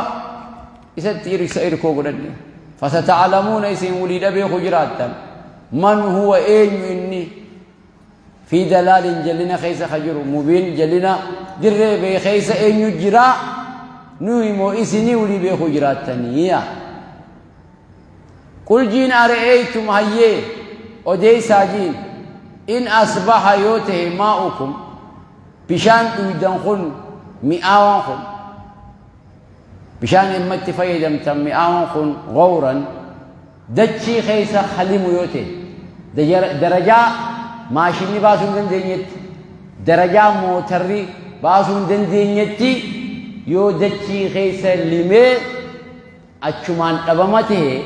إسرت إركو قرن فستعلمون إسن ولد أبي خجرات من هو إن إني في دلال جلنا خيس خجر مبين جلنا در بي خيس إن يجرا نويمو إسني ولي بي خجرات تنيا قل جين أرأيتم هيه أديسا جين إن أصبح يوته ماؤكم بشان أيدنخن مئاوانخن بشان إمت فيدمتم مئاوانخن غورا دتشي خيسا خليم يوته درجة ماشيني باسون دندنيت درجة موتري باسون دندنيتي يو دتشي خيسا لمي أتشمان أبمته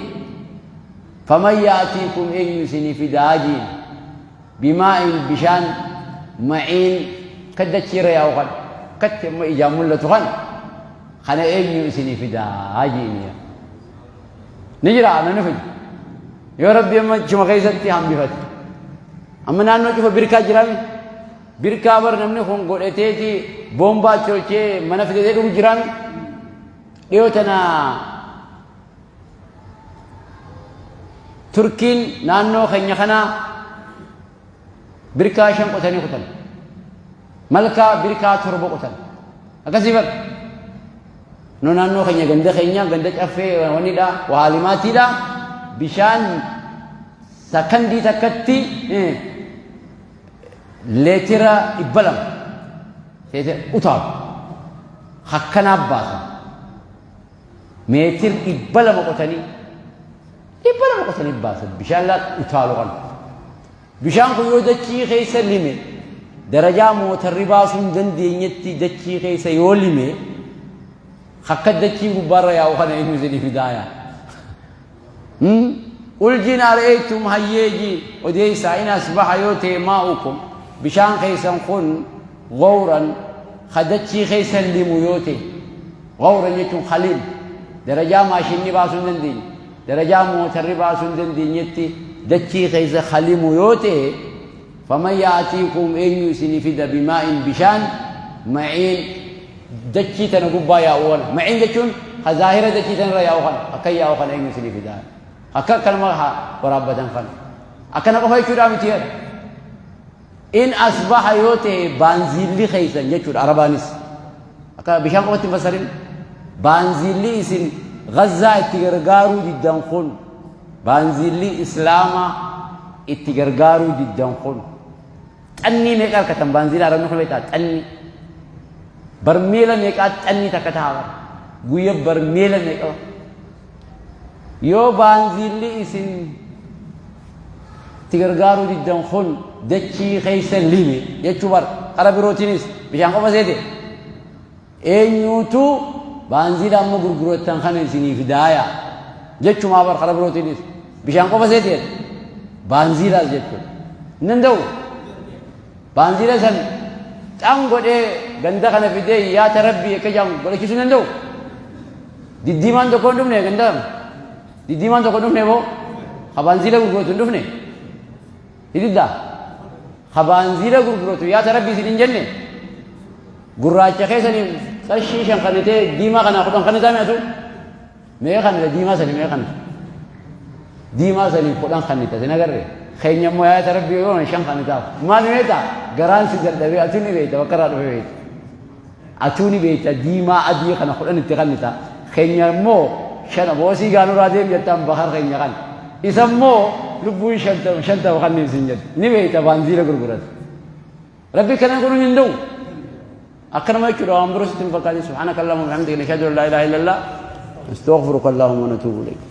فمن يأتيكم إن يسني في داجين بماء بشان معين كدتشي ريا وخن كت ما إجامل لتخن خنا إن يسني في داجين نجرا أنا نفج يا ربي أما شو مغيزتي هم بفت أما نانو شوف بركة جرامي بركة بر نمني خون قرأتي بومبا تشوشي منافذ دوم جرامي ديوتنا تركين نانو خنيخنا بركة شم قتني قتن ملكا بركة تربو قتن أكسيبر نو نانو خنيا غند خنيا غند أفي ونيدا وعلماتي دا بشان سكندي تكتي لترا إبلم سيد أطار حكنا باسا متر إبلم قتني إبلم قتني باسا بشان لا أطارون بشان كيو دتشي خيس لمي درجة موتر باسون دندي دتشي خيس يولمي حكت دتشي مبارا يا وخنا إنه زني فدايا قل جين أرأيتم هيجي وديسا إن أصبح يوتي ماؤكم بشان خيسا خن غورا خدتشي خيسا لميوتي غورا يتم خليل درجة ماشيني باسون دندي درجة موتر باسون دندي يتي دتشي خيسا خليل يوتي فمن يأتيكم إن يسني فدا بماء بشان معين دتشي تنقبا يا أول معين دتشون خزاهرة دتشي تنرى يا أول أكي يا أول إن يسني فدا أكا كلمة ورابة فن أكا نقفا يشور أمتير إن أصبح يوته بانزيلي خيسا يشور عربانيس أكا بشان قوة تنفسرين بانزيلي إسن غزة اتغرغارو جدا خون بانزيلي إسلاما اتغرغارو جدا خون تأني ميقال كتن بانزيل عربي خلويتا تأني برميلا ميقال تأني تكتها قوية برميلا ميقال يو بانزيلي إسن تغرغارو جدا خون دتشي خيسا ليمي يتشوبر عربي روتينيس بشان قفا سيدي إنيوتو بانزيل أمو غرغروتان خانة سيني فدايا جتشو ما بر عربي روتينيس بشان قفا سيدي بانزيل جتشو نندو بانزيل سن تانغو دي غندا خانة فدي يا تربي كجام غلكيسو نندو ديديمان دو كوندوم نه غندا ديديمان دو كوندوم نه بو خبانزيل غرغروتن دوفنه ديدا خبانزيل غرغروتو يا تربي سين جنة غراچ خيسني قرشي شن خنته ديما خنا خدن خنته ميتو مي خنته ديما سني مي خنته ديما سني خدن خنته سنغره خينيا مو يا تربي يون شن خنته ما نيتا غران سي دبي اتوني بيتا وكرا دبي بيتا اتوني بيتا ديما ادي خنا خدن تخنته خينيا مو شن بوسي غانو راديم يتام بحر خينيا خن يسمو lubbuu 50 50 kanniif siin jette. Ni beeyta baanziila gurgurata. Rabbi kana godhuu hin danda'u. Akkanuma jechuudha waan biroo sitti hin fakkaatin. Subhaanaka Allahumma bihamdika nashhadu an laa ilaaha illallah nastaghfiruka Allahumma wa natuubu ilayk.